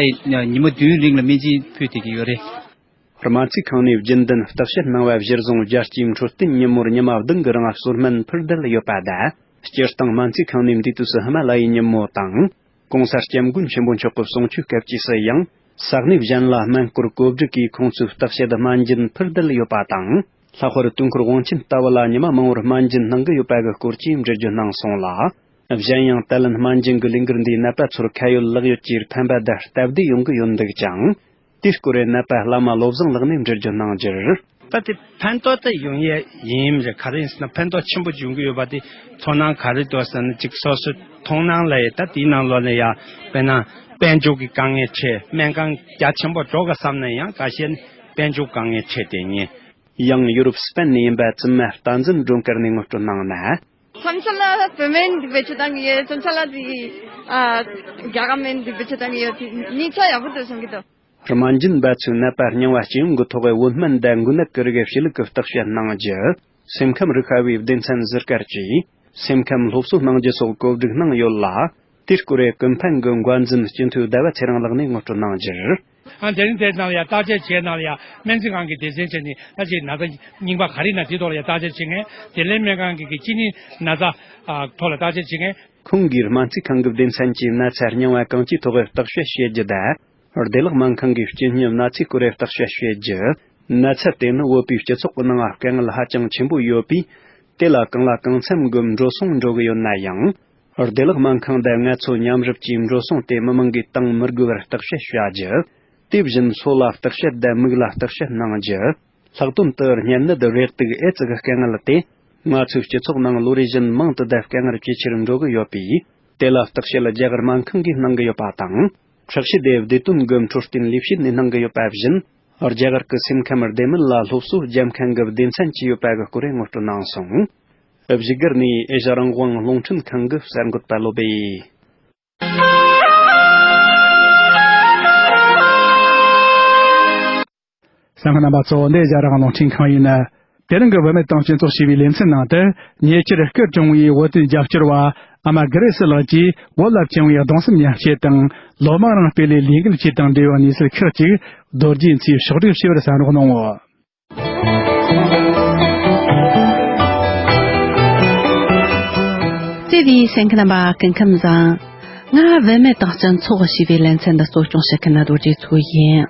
ཉི་མ་བདུན་རིང་ལ་སྨན་སྦྱིན་ཕུལ་བསྡད་ཀྱི་ཡོད་རེད། སྨན་རྩིས་ཁང་ནས་རྒྱུན་ལྡན་བརྟག་དཔྱད་གནང་བ་གཞིར་བཟུང་རྒྱལ་སྤྱིའི་འཕྲོད་བསྟེན་ཉིན་མོར་ཉི་མ་བདུན་གྱི་རིང་གསོལ་སྨན་ཕུལ་བསྡད་ཡོད་པ་དང་། སྤྱིར་བཏང་སྨན་རྩིས་ཁང་ནས་འདས་དུས་སུ་ཧི་མ་ལ་ཡའི་ཉིན་མོ་དང་། གོང་ས་སྐྱབས་མགོན་ཆེན་པོ་མཆོག་གི་གསུང་ཆོས་སྐབས་ཀྱི་སུ་ཡང་ས་གནས་གཞན་ལ་སྨན་སྐོར་བཀོད་སྒྲིག་གིས་ཁོང་ཚོའི་བརྟག་དཔྱད་སྨན་སྦྱིན་ཕུལ་བསྡད་ཡོད་པ་དང་། ལྷག་པར་དུས་འཁོར་དབང་ཆེན་ལྟ་བུ་ལ་ཉི་མ་མང་བོར་སྨན་སྦྱིན་གནང་གི་ཡོད་པ་གི་སྐོར་གྱི་འགྲེལ་བརྗོད་གནང་སོང་ལ། གཞན་ཡང་ཏཱ་ལན་སྨན་སྦྱིན་གྱི་ལས་འགུལ་འདིས་ནད་པ་ཚོར་ཁ་ཡོད་ལག་ཡོད་ཀྱི་ཕན་པ་དང་སྟབས་བདེ་ཡོང་གི་ཡོད་འདུག་ཅིང་། དེའི་སྐོར་ནད་པ་བླ་མ་བློ་བཟང་ལགས་ནས་འགྲེལ་བརྗོད་གནང་རྒྱུར། ད་དེ་ཕན་ཐོགས་ད་ཡོང་ཡས་ཡིན་རེད། ག་རེ་ཡིན་ཟེར་ན་ཕན་ཐོགས་ཆེན་པོ་ཡོང་གི་ཡོད་པ་དེ་མཐོང་སྣང་ག་རེ་འདུག་ཟེར་ན། ཅིག་སོ་སོའི་མཐོང་སྣང་ལ་ཡ་ད་དེའི་ནང་ལོགས་ལ་ཡ་དཔེར་ན་དཔལ་འབྱོར་གྱི་དཀའ་ངལ་འཕྲད། སྨན་ཁང་རྒྱ་ཆེན་པོ་འགྲོ་ག་བསམ་ན་ཡང་ཁ་ཤས་ནི་དཔལ་འབྱོར་དཀའ་ངལ་འཕྲད་དེ་ཉིན། ཡང་ཡུ་རོབ་སི་པན་ནས་ཡིན་པ་བཙུན་མ་བསྟན་འཛིན་སྒྲོལ་དཀར་ནས་ངོ་སྤྲོད་གནང་ན། མཚམས་མཚམས་ལ་བུད་མེད་འདི་བེད་སྤྱོད་བཏང་གི་ཡོད། མཚམས་མཚམས་ལ་དེ་ཨ་རྒྱ་གར་སྨན་འདི་བེད་སྤྱོད་བཏང་གི་ཡོད། དེ་གཉིས་ཆ་ཡག་པོ་འདུག་བསམ་གྱི་འདུག་སྨན་སྦྱིན་པ་ཚོས་ནད་པ་རྙིང་བ་སྐྱེ་ཡོང་གི་ཐོག་གི་བོད་སྨན་དང་མགོ་ནད་ཀྱི་རིགས་ཕྱི་ལུགས་ཀྱི་བརྟག་དཔྱད་གནང་རྒྱུ། སེམས་ཁམས་རིག་པ་བའི་སྡེ་ཚན་ཟུར་བཀར་གྱིས་སེམས་ཁམས་སློབ་གསོ་གནང་རྒྱུ་སོགས་གོ་སྒྲིག་གནང་ཡོད་ལ། དེའི་སྐོར་ཀུན་ཕན་གྱི་འགོ་འཛིན་སྤྱི་འཐུས་ཟླ་བ་ཚེ་རིང་ལགས་ནས་ངོ་སྤྲོད་གནང་རྒྱུར། ཨང་། དེ་རིང་དེ་ནང་ལ་ཡང་བརྟག་དཔྱད་བྱས་ནང་ལ་ཡང་སྨན་རྩིས་ཁང་གི་སྡེ་ཚན་བྱས་ནས་ད་ཅིག་ན་ཚ་རྙིང་པ་ག་རེ་ཡིན་ན་དེའི་ཐོག་ལ་ཡང་བརྟག་དཔྱད་བྱེད་མཁན། དེ་ལས་སྨན་ཁང་གི་གཅིན་སྙི་ན་ཚ་ཐོག་ལ་བརྟག་དཔྱད་བྱེད་མཁན། ཁོང་གིས་སྨན་རྩིས་ཁང་གི་སྡེ་ཚན་གྱིས་ན་ཚ་རྙིང་བ་གང་ཅིའི་ཐོག་བརྟག་དཔྱད་བྱེད་རྒྱུ་དང་། བདེ་བླག་སྨན་ཁང་གིས་སྐྱེ་དངོས་ན་ཚའི་སྐོར་བརྟག་དཔྱད་བྱེད་རྒྱུ། ན་ཚ་དེ་ནི་བོད་པའི་སྤྱི་ཚོགས་ཀྱི་ནང་དཀའ་ངལ་ཧ་ཅང་ཆེན་པོ་ཡོད་པས། དེ་ལ་གང་ལ་གང་འཚམ་གྱི་འགྲོ་སོང་འགྲོ་གི་ཡོད་ན་ཡང་། བདེ་བླག་སྨན་ཁང་དང་ང་ཚོ་མཉམ་རུབ་ཀྱིས་འགྲོ་སོང་དེ་མི་མང་གིས་བཏང་མི་དགོས་པར་བརྟག་དཔྱད་བྱ་རྒྱུ། དེ་བཞིན་སོ་ལ་བརྟག་དཔྱད་དང་མིག་ལ་བརྟག་དཔྱད་གནང་རྒྱུ། ལྷག་དོན་དུ་གཉན་ནད་རེག་དུག་ཨེ་ཙི་གི་དཀའ་ངལ་དེ་ང་ཚོའི་སྤྱི་ཚོགས་ནང་ལོ་རེ་བཞིན་མང་དུ་དང་དཀའ་ངལ་ཇེ་ཆེར་འགྲོ་གི་ཡོད་པས། དེ་ལ་བརྟག་དཔྱད་རྒྱ་གར་སྨན་ཁང་གིས་གནང་གི་ཡོད་པ་དང་། ཁྲག་ཤེད་དེ་བདེ་དོན་གྱི་འཕྲོད་བསྟེན་ལས་བྱེད་ནས་གནང་གི་ཡོད་པ་བཞིན། རྒྱ་གར་གྱི་སེམས་ཁམས་བདེ་མིན་ལ་སློབ་གསོ་རྒྱབ་མཁན་གྱི་སྡེ་ཚན་བཅས་ཡོད་པ་གི་སྐོར་ངོ་སྤྲོད་གནང་སོང་། བཞུགས་སྒར་ནས་ཨེ་ཤ་རང་དབང་རླུང་འཕྲིན་ཁང་གི་གསར་འགོད་པ་བློ་སྦེ། གསན་མཁན་རྣམ་པ་ཚོ། འདི་རྒྱ་རང་རླུང་འཕྲིན་ཁང་ཡིན། དེ་རིང་གི་བུད་མེད་དང་སྤྱི་ཚོགས་ཞེས་པའི་ལེ་ཚན་ནང་དུ། ཉེ་ཆར་སྐུ་གྲོངས་པའི་བོད་དོན་རྒྱབ་སྐྱོར་བ་ཨ་མ་གྷི་རེ་སི་ལགས་ཀྱིས་བོད་ལ་བཅངས་པའི་གདུང་སེམས་མཉམ་སྐྱེད་དང་། ལོ་མང་རིང་སྤེལ་བའི་ལས་འགུལ་བཅས་དང་འབྲེལ་བའི་གནས་ཚུལ་ཁག་ཅིག་རྡོ་རྗེ་མཚོས་ཕྱོགས་སྒྲིག་བྱས་པར་གསན་རོགས་གནང་ངོ་། བརྩེ་བའི་གསན་མཁན་རྣམ་པ། སྐུ་ཁམས་བཟང་། ང་བུད་མེད་དང་སྤྱི་ཚོགས་ཞེས་པའི་ལེ་ཚན་འདི་གཙོ་སྐྱོང་བྱེད་མཁན་རྡོ་རྗེ་མཚོ་ཡིན།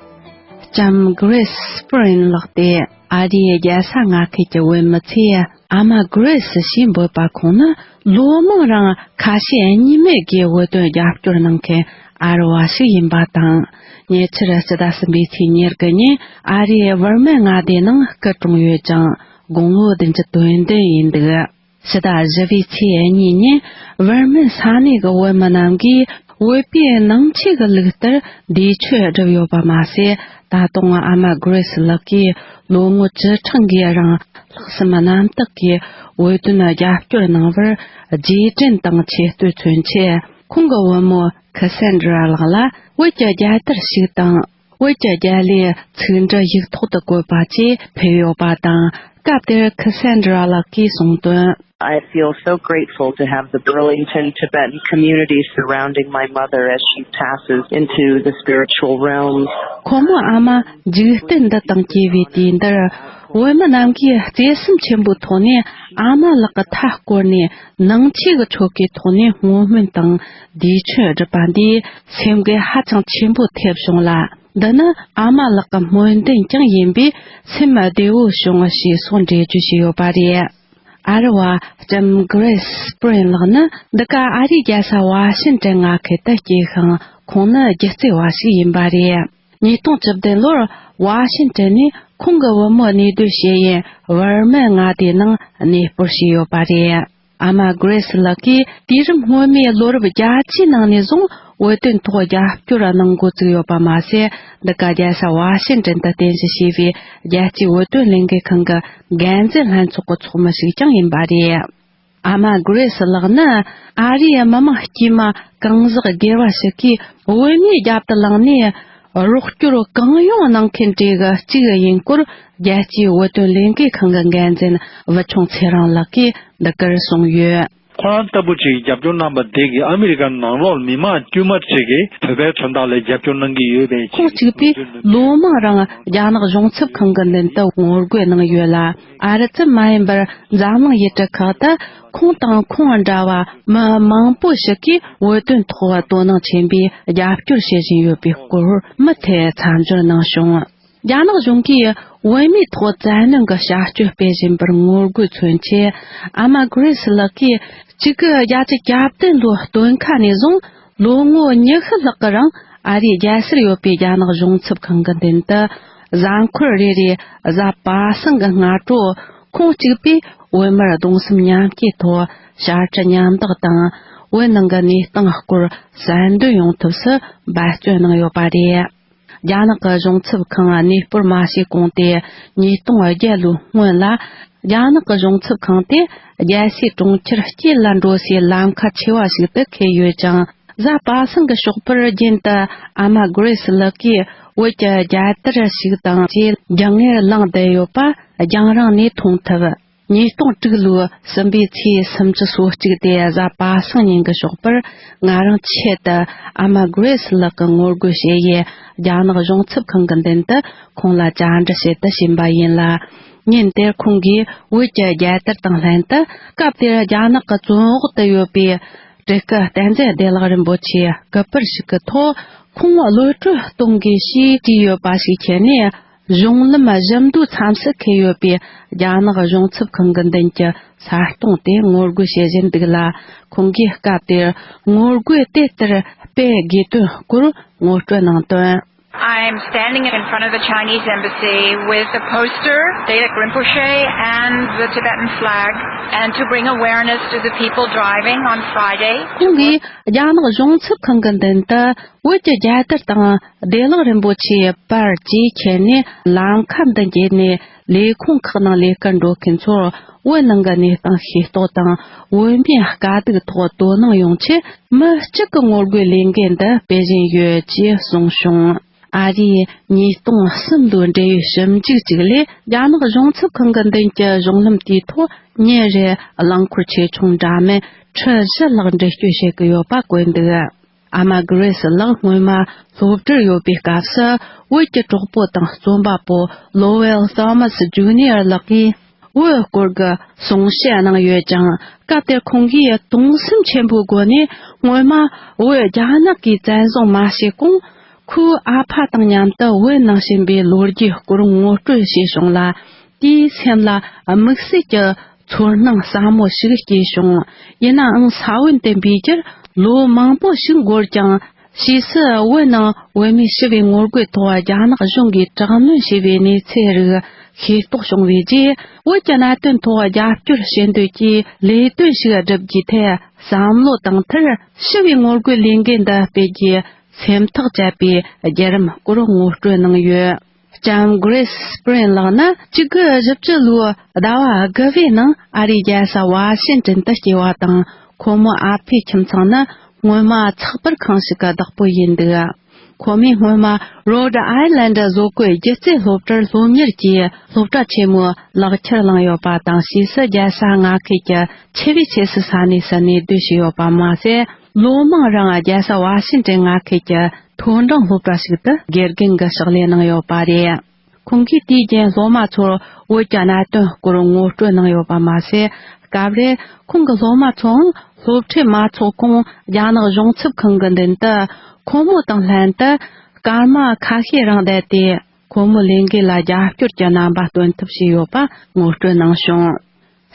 ལྕམ་གྷི་རེ་སི་སི་པི་རིན་ལགས་ཏེ་ཨ་རིའི་རྒྱལ་ས་མངའ་ཁུལ་གྱི་བོད་མི་ཚོས་ཨ་མ་གྷི་རེ་སི་ཞེས་འབོད་པ་ཁོང་ནི་ལོ་མང་རིང་ཁ་ཞེ་གཉིས་མེད་ཀྱིས་བོད་དོན་རྒྱབ་སྐྱོར་གནང་མཁན་ཨ་རུ་བ་ཞིག་ཡིན་པ་དང་། ཉེ་ཆར་སྤྱི་ཟླ་གསུམ་པའི་ཚེས་ཉེར་དགུ་ཉིན་ཨ་རིའི་བར་མའི་མངའ་སྡེ་ནང་སྐུ་གྲོངས་ཡོད་ཅིང་། དགུང་ལོ་བདུན་ཅུ་དོན་བདུན་ཡིན་འདུག་ཕྱི་ཟླ་བཞི་པའི་ཚེས་གཉིས་ཉིན་བར་མའི་ས་གནས་ཀྱི་བོད་མི་རྣམས་ཀྱིས་བོད་པའི་ནང་ཆོས་ཀྱི་ལུགས་ལྟར་དུས་མཆོད་བསྒྲུབས་ཡོད་པ་མ་ཟད། ད་དུང་ཨ་མ་གྷི་རེ་སི་ལགས་ཀྱིས་ལོ་ངོ་བཅུ་ཕྲག་འགའི་རིང་ལྷག་བསམ་རྣམ་དག་གིས་བོད་དོན་རྒྱབ་སྐྱོར་གནང་བར་རྗེས་དྲན་དང་ཆེ་བསྟོད་མཚོན་ཆེད། ཁོང་གི་བུ་མོ་ཁི་སན་ཌྲ་ལགས་ལ་བོད་ཀྱི་རྒྱལ་དར་ཞིག་དང་། བོད་ཀྱི་རྒྱལ་གླུའི་ཚིག་འབྲུ་ཡིག་ཐོག་ཏུ་བཀོད་པ་བཅས་ཕུལ་ཡོད་པ་དང་། སྐབས་དེར་ཁི་སན་ཌྲ་ལགས་ཀྱིས་གསུངས་དོན། I feel so grateful to have the Burlington Tibetan community surrounding my mother as she passes into the spiritual realm. ཁོ་མོ་ཨ་མ་འཇིག་རྟེན་འདི་དང་གྱེས་པའི་དུས་འདིར། བོད་མི་རྣམས་ཀྱིས་བརྩེ་སེམས་ཆེན་པོའི་ཐོག་ནས་ཨ་མ་ལགས་ཀྱི་མཐའ་བསྐོར་ནས། ནང་ཆོས་ཀྱི་ཆོ་གའི་ཐོག་ནས་བསྔོ་སྨོན་དང་དུས་ཆེན་བསྒྲུབས་པ་འདིས་སེམས་འགུལ་ཧ་ཅང་ཆེན་པོ་ཐེབས་བྱུང་ལ། འདི་ནི་ཨ་མ་ལགས་ཀྱི་སྨོན་འདུན་ཀྱང་ཡིན་པས་སེམས་བདེ་བོ་བྱུང་ཞེས་སོགས་འགྲེལ་བརྗོད་བྱས་ཡོད་པ་རེད། ཨ་རི་བ་ལྕམ་Grace Spring ལགས་ནི་འདི་ག་ཨ་རིའི་རྒྱལ་ས་ཝ་ཤིན་ཏན་མངའ་ཁུལ་དུ་སྐྱེས་ཤིང་། ཁོང་ནི་སྒྱུ་རྩལ་བ་ཞིག་ཡིན་པ་རེད། ཉིས་སྟོང་བཅུ་བདུན་ལོར་ཝ་ཤིན་ཏན་ནས་ཁོང་གི་བུ་མོ་གནས་སྡོད་བྱེད་ཡུལ་བར་མའི་མངའ་སྡེའི་ནང་གནས་སྤོར་བྱས་ཡོད་པ་རེད། ཨ་མ་Grace ལགས་ཀྱིས་དུས་རབས་སྔོན་མའི་ལོ་རབས་བརྒྱད་ཅུའི་ནང་ནས་བཟུང་བོད་དོན་ཐོག་རྒྱབ་སྐྱོར་གནང་འགོ་བཙུགས་ཡོད་པ་མ་ཟད། འདི་ག་རྒྱལ་ས་ཝ་ཤིན་ཏན་དུ་རྟེན་གཞི་བྱས་པའི་རྒྱལ་སྤྱིའི་བོད་དོན་ལས་འགུལ་ཁང་གི་འགན་འཛིན་ལྷན་ཚོགས་ཀྱི་ཚོགས་མི་ཞིག་ཀྱང་ཡིན་པ་རེད། ཨ་མ་Grace ལགས་ནི་ཨ་རིའི་མི་དམངས་དཀྱུས་མ་གང་ཟག་སྒེར་བ་ཞིག་གིས་བོད་མིའི་རྒྱབ་ཏུ་ལངས་ནས། རོགས་སྐྱོར་གང་ཡོང་གནང་མཁན་གྲས་ཀྱི་གཅིག་ཡིན་སྐོར། རྒྱལ་སྤྱིའི་བོད་དོན་ལས་འགུལ་ཁང་གི་འགན་འཛིན་བུ་ཆུང་ཚེ་རིང་ལགས་ཀྱིས་འདི་གར་གསུངས་ཡོད། ཁོ་རང་ལྟ་བུ་ཅིག་རྒྱབ་སྐྱོར་གནང་པ་དེ་གིས་ཨ་མི་རི་ཀ་ནང་ལོགས་མི་མང་དཀྱུས་མ་ཅིག་གིས་བོད་པའི་དོན་དག་ལ་རྒྱབ་སྐྱོར་གནང་གི་ཡོད་པའི་ཁོང་གཅིག་པུས་ལོ་མང་རིང་རྒྱ་ནག་གཞུང་ཚབ་ཁང་གི་མདུན་དུ་ངོ་རྒོལ་གནང་ཡོད་ལ། ཨ་རི་ཙམ་མ་ཡིན་པར་འཛམ་གླིང་ཡུལ་གྲུ་ཁག་ཏུ་ཁོང་དང་ཁོང་འདྲ་བ་མི་མང་པོ་ཞིག་གིས་བོད་དོན་ཐོག་དོ་སྣང་ཆེན་པོས་རྒྱབ་སྐྱོར་བྱེད་བཞིན་ཡོད་པའི་སྐོར་མུ་མཐུད་མཚམས་སྦྱོར་གནང་བྱུང་། རྒྱ་ནག་གཞུང་གིས་བོད་མིའི་ཐོག་བཙན་གནོན་གྱི་བྱ་སྤྱོད་སྤེལ་བཞིན་པར་ངོ་རྒོལ་མཚོན་ཆེད། ཨ་མ་Grace ལགས་ཀྱིས་གཅིག་དགུ་བརྒྱད་ཅུ་གྱ་བདུན་ལོའི་སྟོན་ཁ་ནས་བཟུང་ལོ་ངོ་ཉི་ཤུ་ལྷག་གི་རིང་ཨ་རིའི་རྒྱལ་སར་ཡོད་པའི་རྒྱ་ནག་གཞུང་ཚབ་ཁང་གི་མདུན་དུ། གཟའ་འཁོར་རེ་རེའི་གཟའ་པ་སངས་ཀྱི་སྔ་དྲོ། ཁོང་གཅིག་པུས་བོད་མིར་གདུང་སེམས་མཉམ་སྐྱེད་ཐོག་བྱ་སྤྲེལ་མཉམ་འདེགས་དང་། བོད་ནང་གི་གནས་སྟངས་སྐོར་གསལ་འདོན་ཡོང་ཐབས་སུ་འབད་བརྩོན་གནང་ཡོད་པ་རེད། རྒྱ་ནག་གི་གཞུང་ཚབ་ཁང་གནས་སྤོར་མ་བྱས་གོང་སྟེ་ཉིས་སྟོང་བརྒྱད་ལོའི་སྔོན་ལ། རྒྱ་ནག་གི་གཞུང་ཚབ་ཁང་དེ་རྒྱལ་སའི་གྲོང་ཁྱེར་དཀྱིལ་ལ་འགྲོ་སའི་ལམ་ཁ་ཆེ་བ་ཞིག་ཏུ་འཁེལ་ཡོད་ཅིང་། གཟའ་པ་སངས་ཀྱི་ཞོགས་པར་རྒྱུན་དུ་ཨ་མ་Grace ལགས་ཀྱིས་བོད་ཀྱི་རྒྱལ་དར་ཞིག་དང་བཅས་རྒྱང་ངེར་ལངས་བསྡད་ཡོད་པ་རྒྱང་རིང་ནས་མཐོང་ཐུབ། ཉིས་སྟོང་དྲུག་ལོའི་གསུམ་པའི་ཚེས་སུམ་ཅུ་སོ་གཅིག་དེ་གཟའ་པ་སངས་ཉིན་གྱི་ཞོགས་པར། ང་རང་ཆེད་དུ་ཨ་མ་Grace ལགས་ཀྱི་ངོ་རྒོལ་བྱེད་ཡུལ་རྒྱ་ནག་གཞུང་ཚབ་ཁང་གི་མདུན་དུ་ཁོང་ལ་བཅར་འདྲི་བྱེད་དུ་ཕྱིན་པ་ཡིན་ལ། ཉིན་དེར་ཁོང་གིས་བོད་ཀྱི་རྒྱལ་དར་དང་ལྷན་དུ། སྐབས་དེར་རྒྱ་ནག་གི་བཙོན་འོག་ཏུ་ཡོད་པའི་བྲེལ་དཀའི་བསྟན་འཛིན་བདེ་ལེགས་རིན་པོ་ཆེའི་སྐུ་པར་ཞིག་གི་ཐོག་ཁོང་གློད་གྲོལ་གཏོང་དགོས་ཞེས་བྲིས་ཡོད་པ་ཞིག་ཁྱེར་ནས། གཞུང་ལམ་བཞི་མདོའི་མཚམས་སུ་འཁེལ་ཡོད་པའི་རྒྱ་ནག་གཞུང་ཚབ་ཁང་གི་མདུན་གྱི་ས་སྟོང་དེ་ངོ་རྒོལ་བྱེད་བཞིན་འདུག་ལ། ཁོང་གིས་སྐབས་དེར་ངོ་རྒོལ་དེ་ལྟར་སྤེལ་དགོས་དོན་སྐོར་ངོ་སྤྲོད་གནང་དོན། I'm standing in front of the Chinese embassy with a poster, Dailek Rinpoche, and the Tibetan flag, and to bring awareness to the people driving on Friday. ཁོང་གིས་རྒྱ་ནག་གཞུང་ཚབ་ཁང་གི་མདུན་དུ་བོད་ཀྱི་རྒྱལ་དར་དང་བདེ་ལེགས་རིན་པོ་ཆེའི་པར་བཅས་ཁྱེར་ནས་ལམ་ཁ་འདི་འགྱེལ་ནས་ལས་ཁུངས་ཁག་ནང་ལས་ཀར་འགྲོ་མཁན་ཚོར་བོད་ནང་གི་གནས་སྟངས་ཤེས་རྟོགས་དང་བོད་མིའི་དཀའ་སྡུག་ཐོག་དོ་སྣང་ཡོང་ཆེད་མི་གཅིག་གི་ངོ་རྒོལ་ལས་འགུལ་འདི་སྤེལ་བཞིན་ཡོད་ཅེས་གསུངས་བྱུང་། ཨ་རིའི་ཉིས་སྟོང་གསུམ་ལོའི་འབྲེལ་ཡོད་ཞིབ་འཇུག་ཅིག་ལས་རྒྱ་ནག་གཞུང་ཚབ་ཁང་གི་མདུན་གྱི་གཞུང་ལམ་དེའི་ཐོག་ཉིན་རེར་རླངས་འཁོར་ཆེ་ཆུང་འདྲ་མིན་ཁྲི་བཞི་ལྷག་འགྲུལ་སྐྱོད་བྱེད་ཀྱི་ཡོད་པ་བཀོད་འདུག། ཨ་མ་Grace ལགས་སྔོན་མ་སློབ་གྲྭར་ཡོད་པའི་སྐབས་སུ་བོད་ཀྱི་གྲོགས་པོ་དང་རྩོམ་པ་པོ་Lowell Thomas Junior ལགས་ཀྱིས་བོད་སྐོར་གྱི་གསུང་བཤད་གནང་ཡོད་ཅིང་། སྐབས་དེར་ཁོང་གིས་དུང་སེམས་ཆེན་པོའི་སྒོ་ནས་སྔོན་མ་བོད་རྒྱ་ནག་གིས་བཙན་བཟུང་མ་བྱས་གོང་ཁོའི་ཨ་ཕ་དང་མཉམ་དུ་བོད་ནང་ཕྱིན་པའི་ལོ་རྒྱུས་སྐོར་ངོ་སྤྲོད་བྱས་བྱུང་ལ། དེས་སེམས་ལ་དམིགས་བསལ་གྱི་ཚོར་སྣང་ཟབ་མོ་ཞིག་སྐྱེས་བྱུང་། ཡིན་ནའང་ས་བོན་དུ་འབུད་རྒྱུར་ལོ་མང་པོ་ཞིག་འགོར་ཀྱང་། ཕྱིས་སུ་བོད་ནང་བོད་མིའི་ཞི་བའི་ངོ་རྒོལ་ཐོག་རྒྱ་ནག་གཞུང་གིས་དྲག་གནོན་བྱས་པའི་གནས་ཚུལ་རིགས་ཤེས་རྟོགས་བྱུང་བའི་རྗེས། བོད་ཀྱི་གནད་དོན་ཐོག་རྒྱབ་སྐྱོར་བྱེད་འདོད་ཀྱི་ལས་དོན་ཞིག་བསྒྲུབ་རྒྱུའི་ཐད་བསམ་བློ་བཏང་མཐར། ཞི་བའི་ངོ་རྒོལ་ལས་འགུལ་འདི་སྤེལ་རྒྱུའི་སེམས་ཐག་བཅད་པའི་བརྒྱུད་རིམ་སྐོར་ངོ་སྤྲོད་གནང་ཡོད། ལྕམ་Grace Spring ལགས་ནི་གཅིག་དགུ་བཞི་བཅུ་ལོའི་ཟླ་བ་དགུ་པའི་ནང་ཨ་རིའི་རྒྱལ་ས་ཝ་ཤིན་ཏན་དུ་སྐྱེས་པ་དང་། ཁོ་མོ་ཨ་ཕའི་ཁྱིམ་ཚང་ནི་སྔོན་མ་ཚགས་པར་ཁང་ཞིག་གི་བདག་པོ་ཡིན་འདུག། ཁོ་མོས་སྔོན་མ་རོ་ཌི་ཨའི་ལན་ཌི་བཟོ་བཀོད་སྒྱུ་རྩལ་སློབ་གྲྭར་སློབ་གཉེར་གྱིས་སློབ་གྲྭ་ཆེན་མོའི་ལག་ཁྱེར་བླངས་ཡོད་པ་དང་། ཕྱིས་སུ་རྒྱལ་ས་མངའ་ཁུལ་གྱི་ཆེ་བའི་ཆེ་སའི་ས་གནས་སུ་གནས་སྡོད་བྱས་ཡོད་པ་མ་ཟད། ལོ་མང་རིང་རྒྱལ་ས་ཝ་ཤིང་ཏན་མངའ་ཁུལ་གྱི་མཐོ་འབྲིང་སློབ་གྲྭ་ཞིག་ཏུ་དགེ་རྒན་གྱི་ཕྱག་ལས་གནང་ཡོད་པ་རེད། ཁོང་གིས་དུས་རྒྱུན་སློབ་མ་ཚོར་བོད་ཀྱི་གནད་དོན་སྐོར་ངོ་སྤྲོད་གནང་ཡོད་པ་མ་ཟད། སྐབས་རེ་ཁོང་གི་སློབ་མ་ཚོའང་སློབ་ཁྲིད་མ་ཚོགས་གོང་རྒྱ་ནག་གཞུང་ཚབ་ཁང་གི་མདུན་དུ་ཁོ་མོ་དང་ལྷན་དུ་སྐར་མ་ཁ་ཤས་རིང་བསྡད་དེ། ཁོ་མོའི་ལས་འགུལ་ལ་རྒྱབ་སྐྱོར་གྱི་རྣམ་པ་སྟོན་ཐབས་བྱས་ཡོད་པ་ངོ་སྤྲོད་གནང་བྱུང་།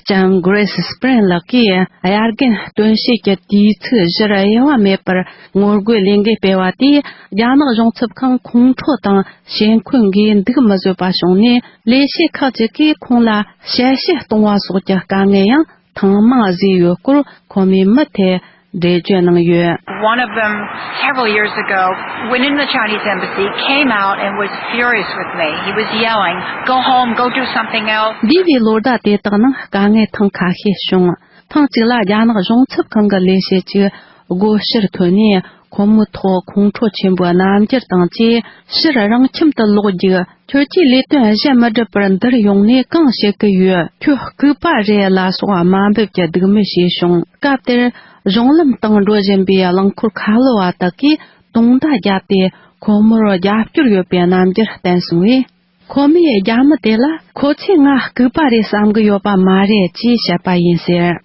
ལྕམ་Grace Spring ལགས་ཀྱིས་དབྱར་དགུན་སྟོན་དཔྱིད་ཀྱི་དུས་ཚིགས་བཞིར་དབྱེ་བ་མེད་པར་ངོ་རྒོལ་ལས་འགུལ་སྤེལ་བ་དེས། རྒྱ་ནག་གཞུང་ཚབ་ཁང་ཁོང་ཁྲོ་དང་ཞེ་འཁོན་འགས་འདུག་མི་བཟོད་པ་བྱུང་ནས། ལས་བྱེད་ཁག་ཅིག་གིས་ཁོང་ལ་ཞལ་བཤད་གཏོང་བ་སོགས་ཀྱི་དཀའ་ངལ་ཡང་ཐེངས་མང་བཟོས་ཡོད་སྐོར་ཁོ་མོས་མུ་མཐུད་འགྲེལ་བརྗོད་གནང་ཡོད། One of them, several years ago, went in the Chinese embassy, came out and was furious with me. He was yelling, "Go home, go do something else." འདས་པའི་ལོ་ཟླ་དེ་དག་ནང་དཀའ་ངལ་ཐེངས་ཁ་ཤས་བྱུང་། ཐེངས་གཅིག་ལ་རྒྱ་ནག་གཞུང་ཚབ་ཁང་གི་ལས་བྱེད་ཅིག་སྒོ་ཕྱིར་ཐོན་ནས། ཁོ་མོའི་ཐོག་ཁོང་ཁྲོ་ཆེན་པོའི་རྣམ་འགྱུར་དང་བཅས། ཕྱིར་རང་ཁྱིམ་དུ་ལོག་རྒྱུགས། ཁྱོད་ཀྱིས་ལས་དོན་གཞན་མི་སྒྲུབ་པར་འདིར་ཡོང་ནས་གང་བྱེད་ཀྱི་ཡོད། ཁྱོད་ལྐུགས་པ་རེད་ལ་སོགས་དམའ་འབེབས་ཀྱི་སྡིགས་དམོད་བྱས་བྱུང་། སྐབས་དེར་གཞུང་ལམ་སྟེང་འགྲོ་བཞིན་པའི་རླངས་འཁོར་ཁ་ལོ་བ་དག་གིས་དུང་བརྡ་བརྒྱབ་སྟེ། ཁོ་མོར་རྒྱབ་སྐྱོར་ཡོད་པའི་རྣམ་འགྱུར་བསྟན་སོང་བས། ཁོ་མོས་རྒྱ་མི་དེ་ལ་ཁོ་ཚོས་ང་ལྐུགས་པ་རེད་བསམ་གྱི་ཡོད་པ་མ་རེད་ཅེས་བཤད་པ་ཡིན་ཟེར།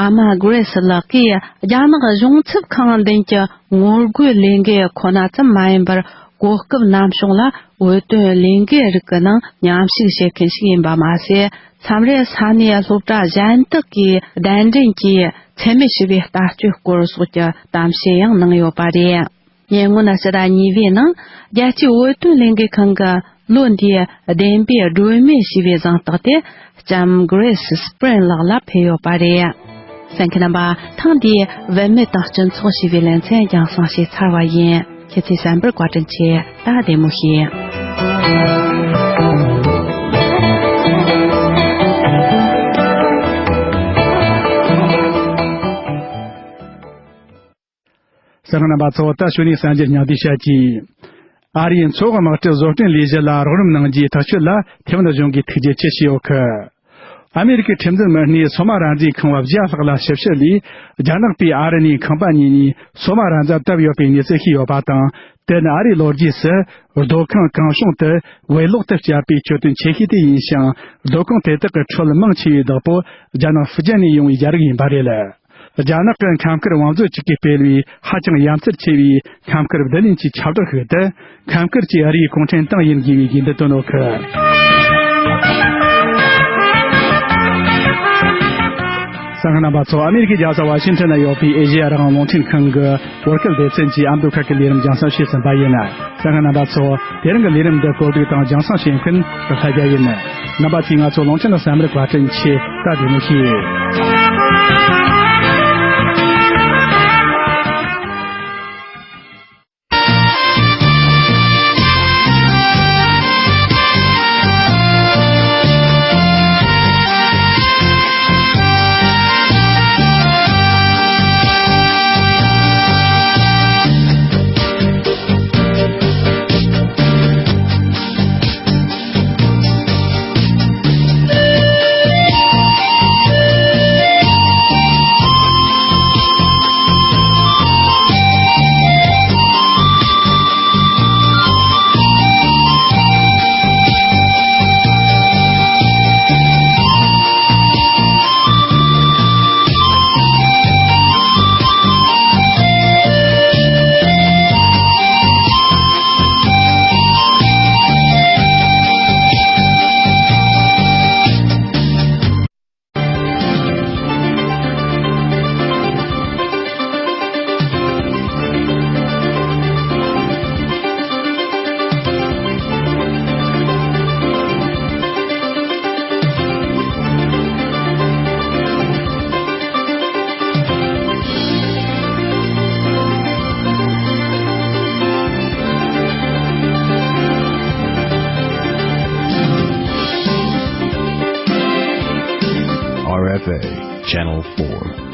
ཨ་མ་Grace ལགས་ཀྱིས་རྒྱ་ནག་གཞུང་ཚབ་ཁང་མདུན་གྱི་ངོ་རྒོལ་ལས་འགུལ་ཁོ་ན་ཙམ་མ་ཡིན་པར། གོ་སྐབས་ནམ་བྱུང་ལ་བོད་དོན་ལས་འགུལ་རིགས་ཀྱི་ནང་མཉམ་ཞུགས་བྱེད་མཁན་ཞིག་ཡིན་པ་མ་ཟད། མཚམས་རེ་ས་གནས་སློབ་གྲྭ་གཞན་དག་གི་གདན་འདྲེན་གྱིས་འཚེ་མེད་ཞི་བའི་ལྟ་སྤྱོད་སྐོར་སོགས་ཀྱི་གཏམ་བཤད་ཡང་གནང་ཡོད་པ་རེད། ཉེ་སྔོན་ཕྱི་ཟླ་གཉིས་པའི་ནང་རྒྱལ་སྤྱིའི་བོད་དོན་ལས་འགུལ་ཁང་གི་ལོ་འདིའི་བདེན་པའི་སྒྲོན་མེ་ཞེས་པའི་གཟེངས་རྟགས་དེ་ལྕམ་Grace Spring ལགས་ལ་ཕུལ་ཡོད་པ་རེད། གསན་མཁན་རྣམ་པ། ཐེངས་འདིའི་བུད་མེད་དང་སྤྱི་ཚོགས་ཞེས་པའི་ལེ་ཚན་རྒྱང་སྲིང་བྱས་ཚར་བ་ཡིན། ཁྱེད་ཚོས་གསན་པར་བཀའ་དྲིན་ཆེ། ད་བདེ་མོ་བྱོས། གསན་མཁན་རྣམ་པ་ཚོ། ད་གཞུག་ནས་གསར་འགྱུར་སྙིང་བསྡུས་བཤད་ཀྱི། ཨ་རིའི་མཚོ་འོག་དམག་གྲུ་བཟོ་སྐྲུན་ལས་གཞི་ལ་རོགས་རམ་གནང་རྒྱུའི་ཐག་གཅོད་ལ་ཐའེ་ཝན་གཞུང་གིས་ཐུགས་རྗེ་ཆེ་ཞུས་ཡོད་ཀི། ཨ་མེ་རི་ཀའི་ཁྲིམས་འཛིན་མི་སྣས་སོ་མ་ར་མཛེས་ཁང་བ་བརྒྱ་ལྷག་ལ་ཞིབ་བཤེར་ལས། རྒྱ་ནག་པས་ཨ་རི་ནས་ཁང་པ་གཉིས་ནས་སོ་མ་ར་མཛེས་བཏབ་ཡོད་པའི་གནས་ཚུལ་ཤེས་ཡོད་པ་དང་། དེ་ནི་ཨ་རིའི་ལོ་རྒྱུས་སུ་རྡོ་ཁང་གང་བྱུང་དུ་བེད་ལོག་ཏུ་བསྐྱལ་བའི་གྱོད་དོན་ཆེ་ཤོས་དེ་ཡིན་ཞིང་། རྡོ་ཁང་དེ་དག་གི་ཁྲོད་མང་ཆེ་བའི་བདག་པོ་རྒྱ་ནག་ཧྥུ་ཅན་ནས་ཡོང་བའི་རྒྱ་རིགས་ཡིན་པ་རེད། རྒྱ་ནག་གི་ཁམས་དཀར་བང་མཛོད་ཅིག་གིས་སྤེལ་བའི་ཧ་ཅང་ཡ་མཚར་ཆེ་བའི་ཁམས་དཀར་བསྡུ་ལེན་གྱི་ཁྱབ་བསྒྲགས་ཤིག་ཏུ། ཁམས་དཀར་གྱི་ཨ་རིའི་གུང་ཁྲན་ཏང་ཡིན་དགོས་པའི་དགོས་འདུན་བཏོན་ཡོད་ཀི། གསན་མཁན་རྣམ་པ་ཚོ། ཨ་མེ་རི་ཁའི་རྒྱལ་ས་ཝ་ཤིང་ཊོན་ན་ཡོད་པའི་ཨེ་ཤེ་ཡ་རང་དབང་རླུང་འཕྲིན་ཁང་གི་བོད་སྐད་སྡེ་ཚན་གྱིས་ཨ་མདོ་ཁུལ་གྱི་ལས་རིམ་རྒྱང་སྲིང་བྱས་ཟིན་པ་ཡིན། གསན་མཁན་རྣམ་པ་ཚོ། དེ་རིང་གི་ལས་རིམ་འདི་གོ་སྒྲིག་དང་རྒྱང་སྲིང་བྱེད་མཁན་ལྷ་རྒྱལ་ཡིན། རྣམ་པ་ཚོས་ང་ཚོ་རླུང་འཕྲིན་ལ་གསན་པར་བཀའ་དྲིན་ཆེ། ད་བདེ་མོ་བྱོས། R F A, Channel four.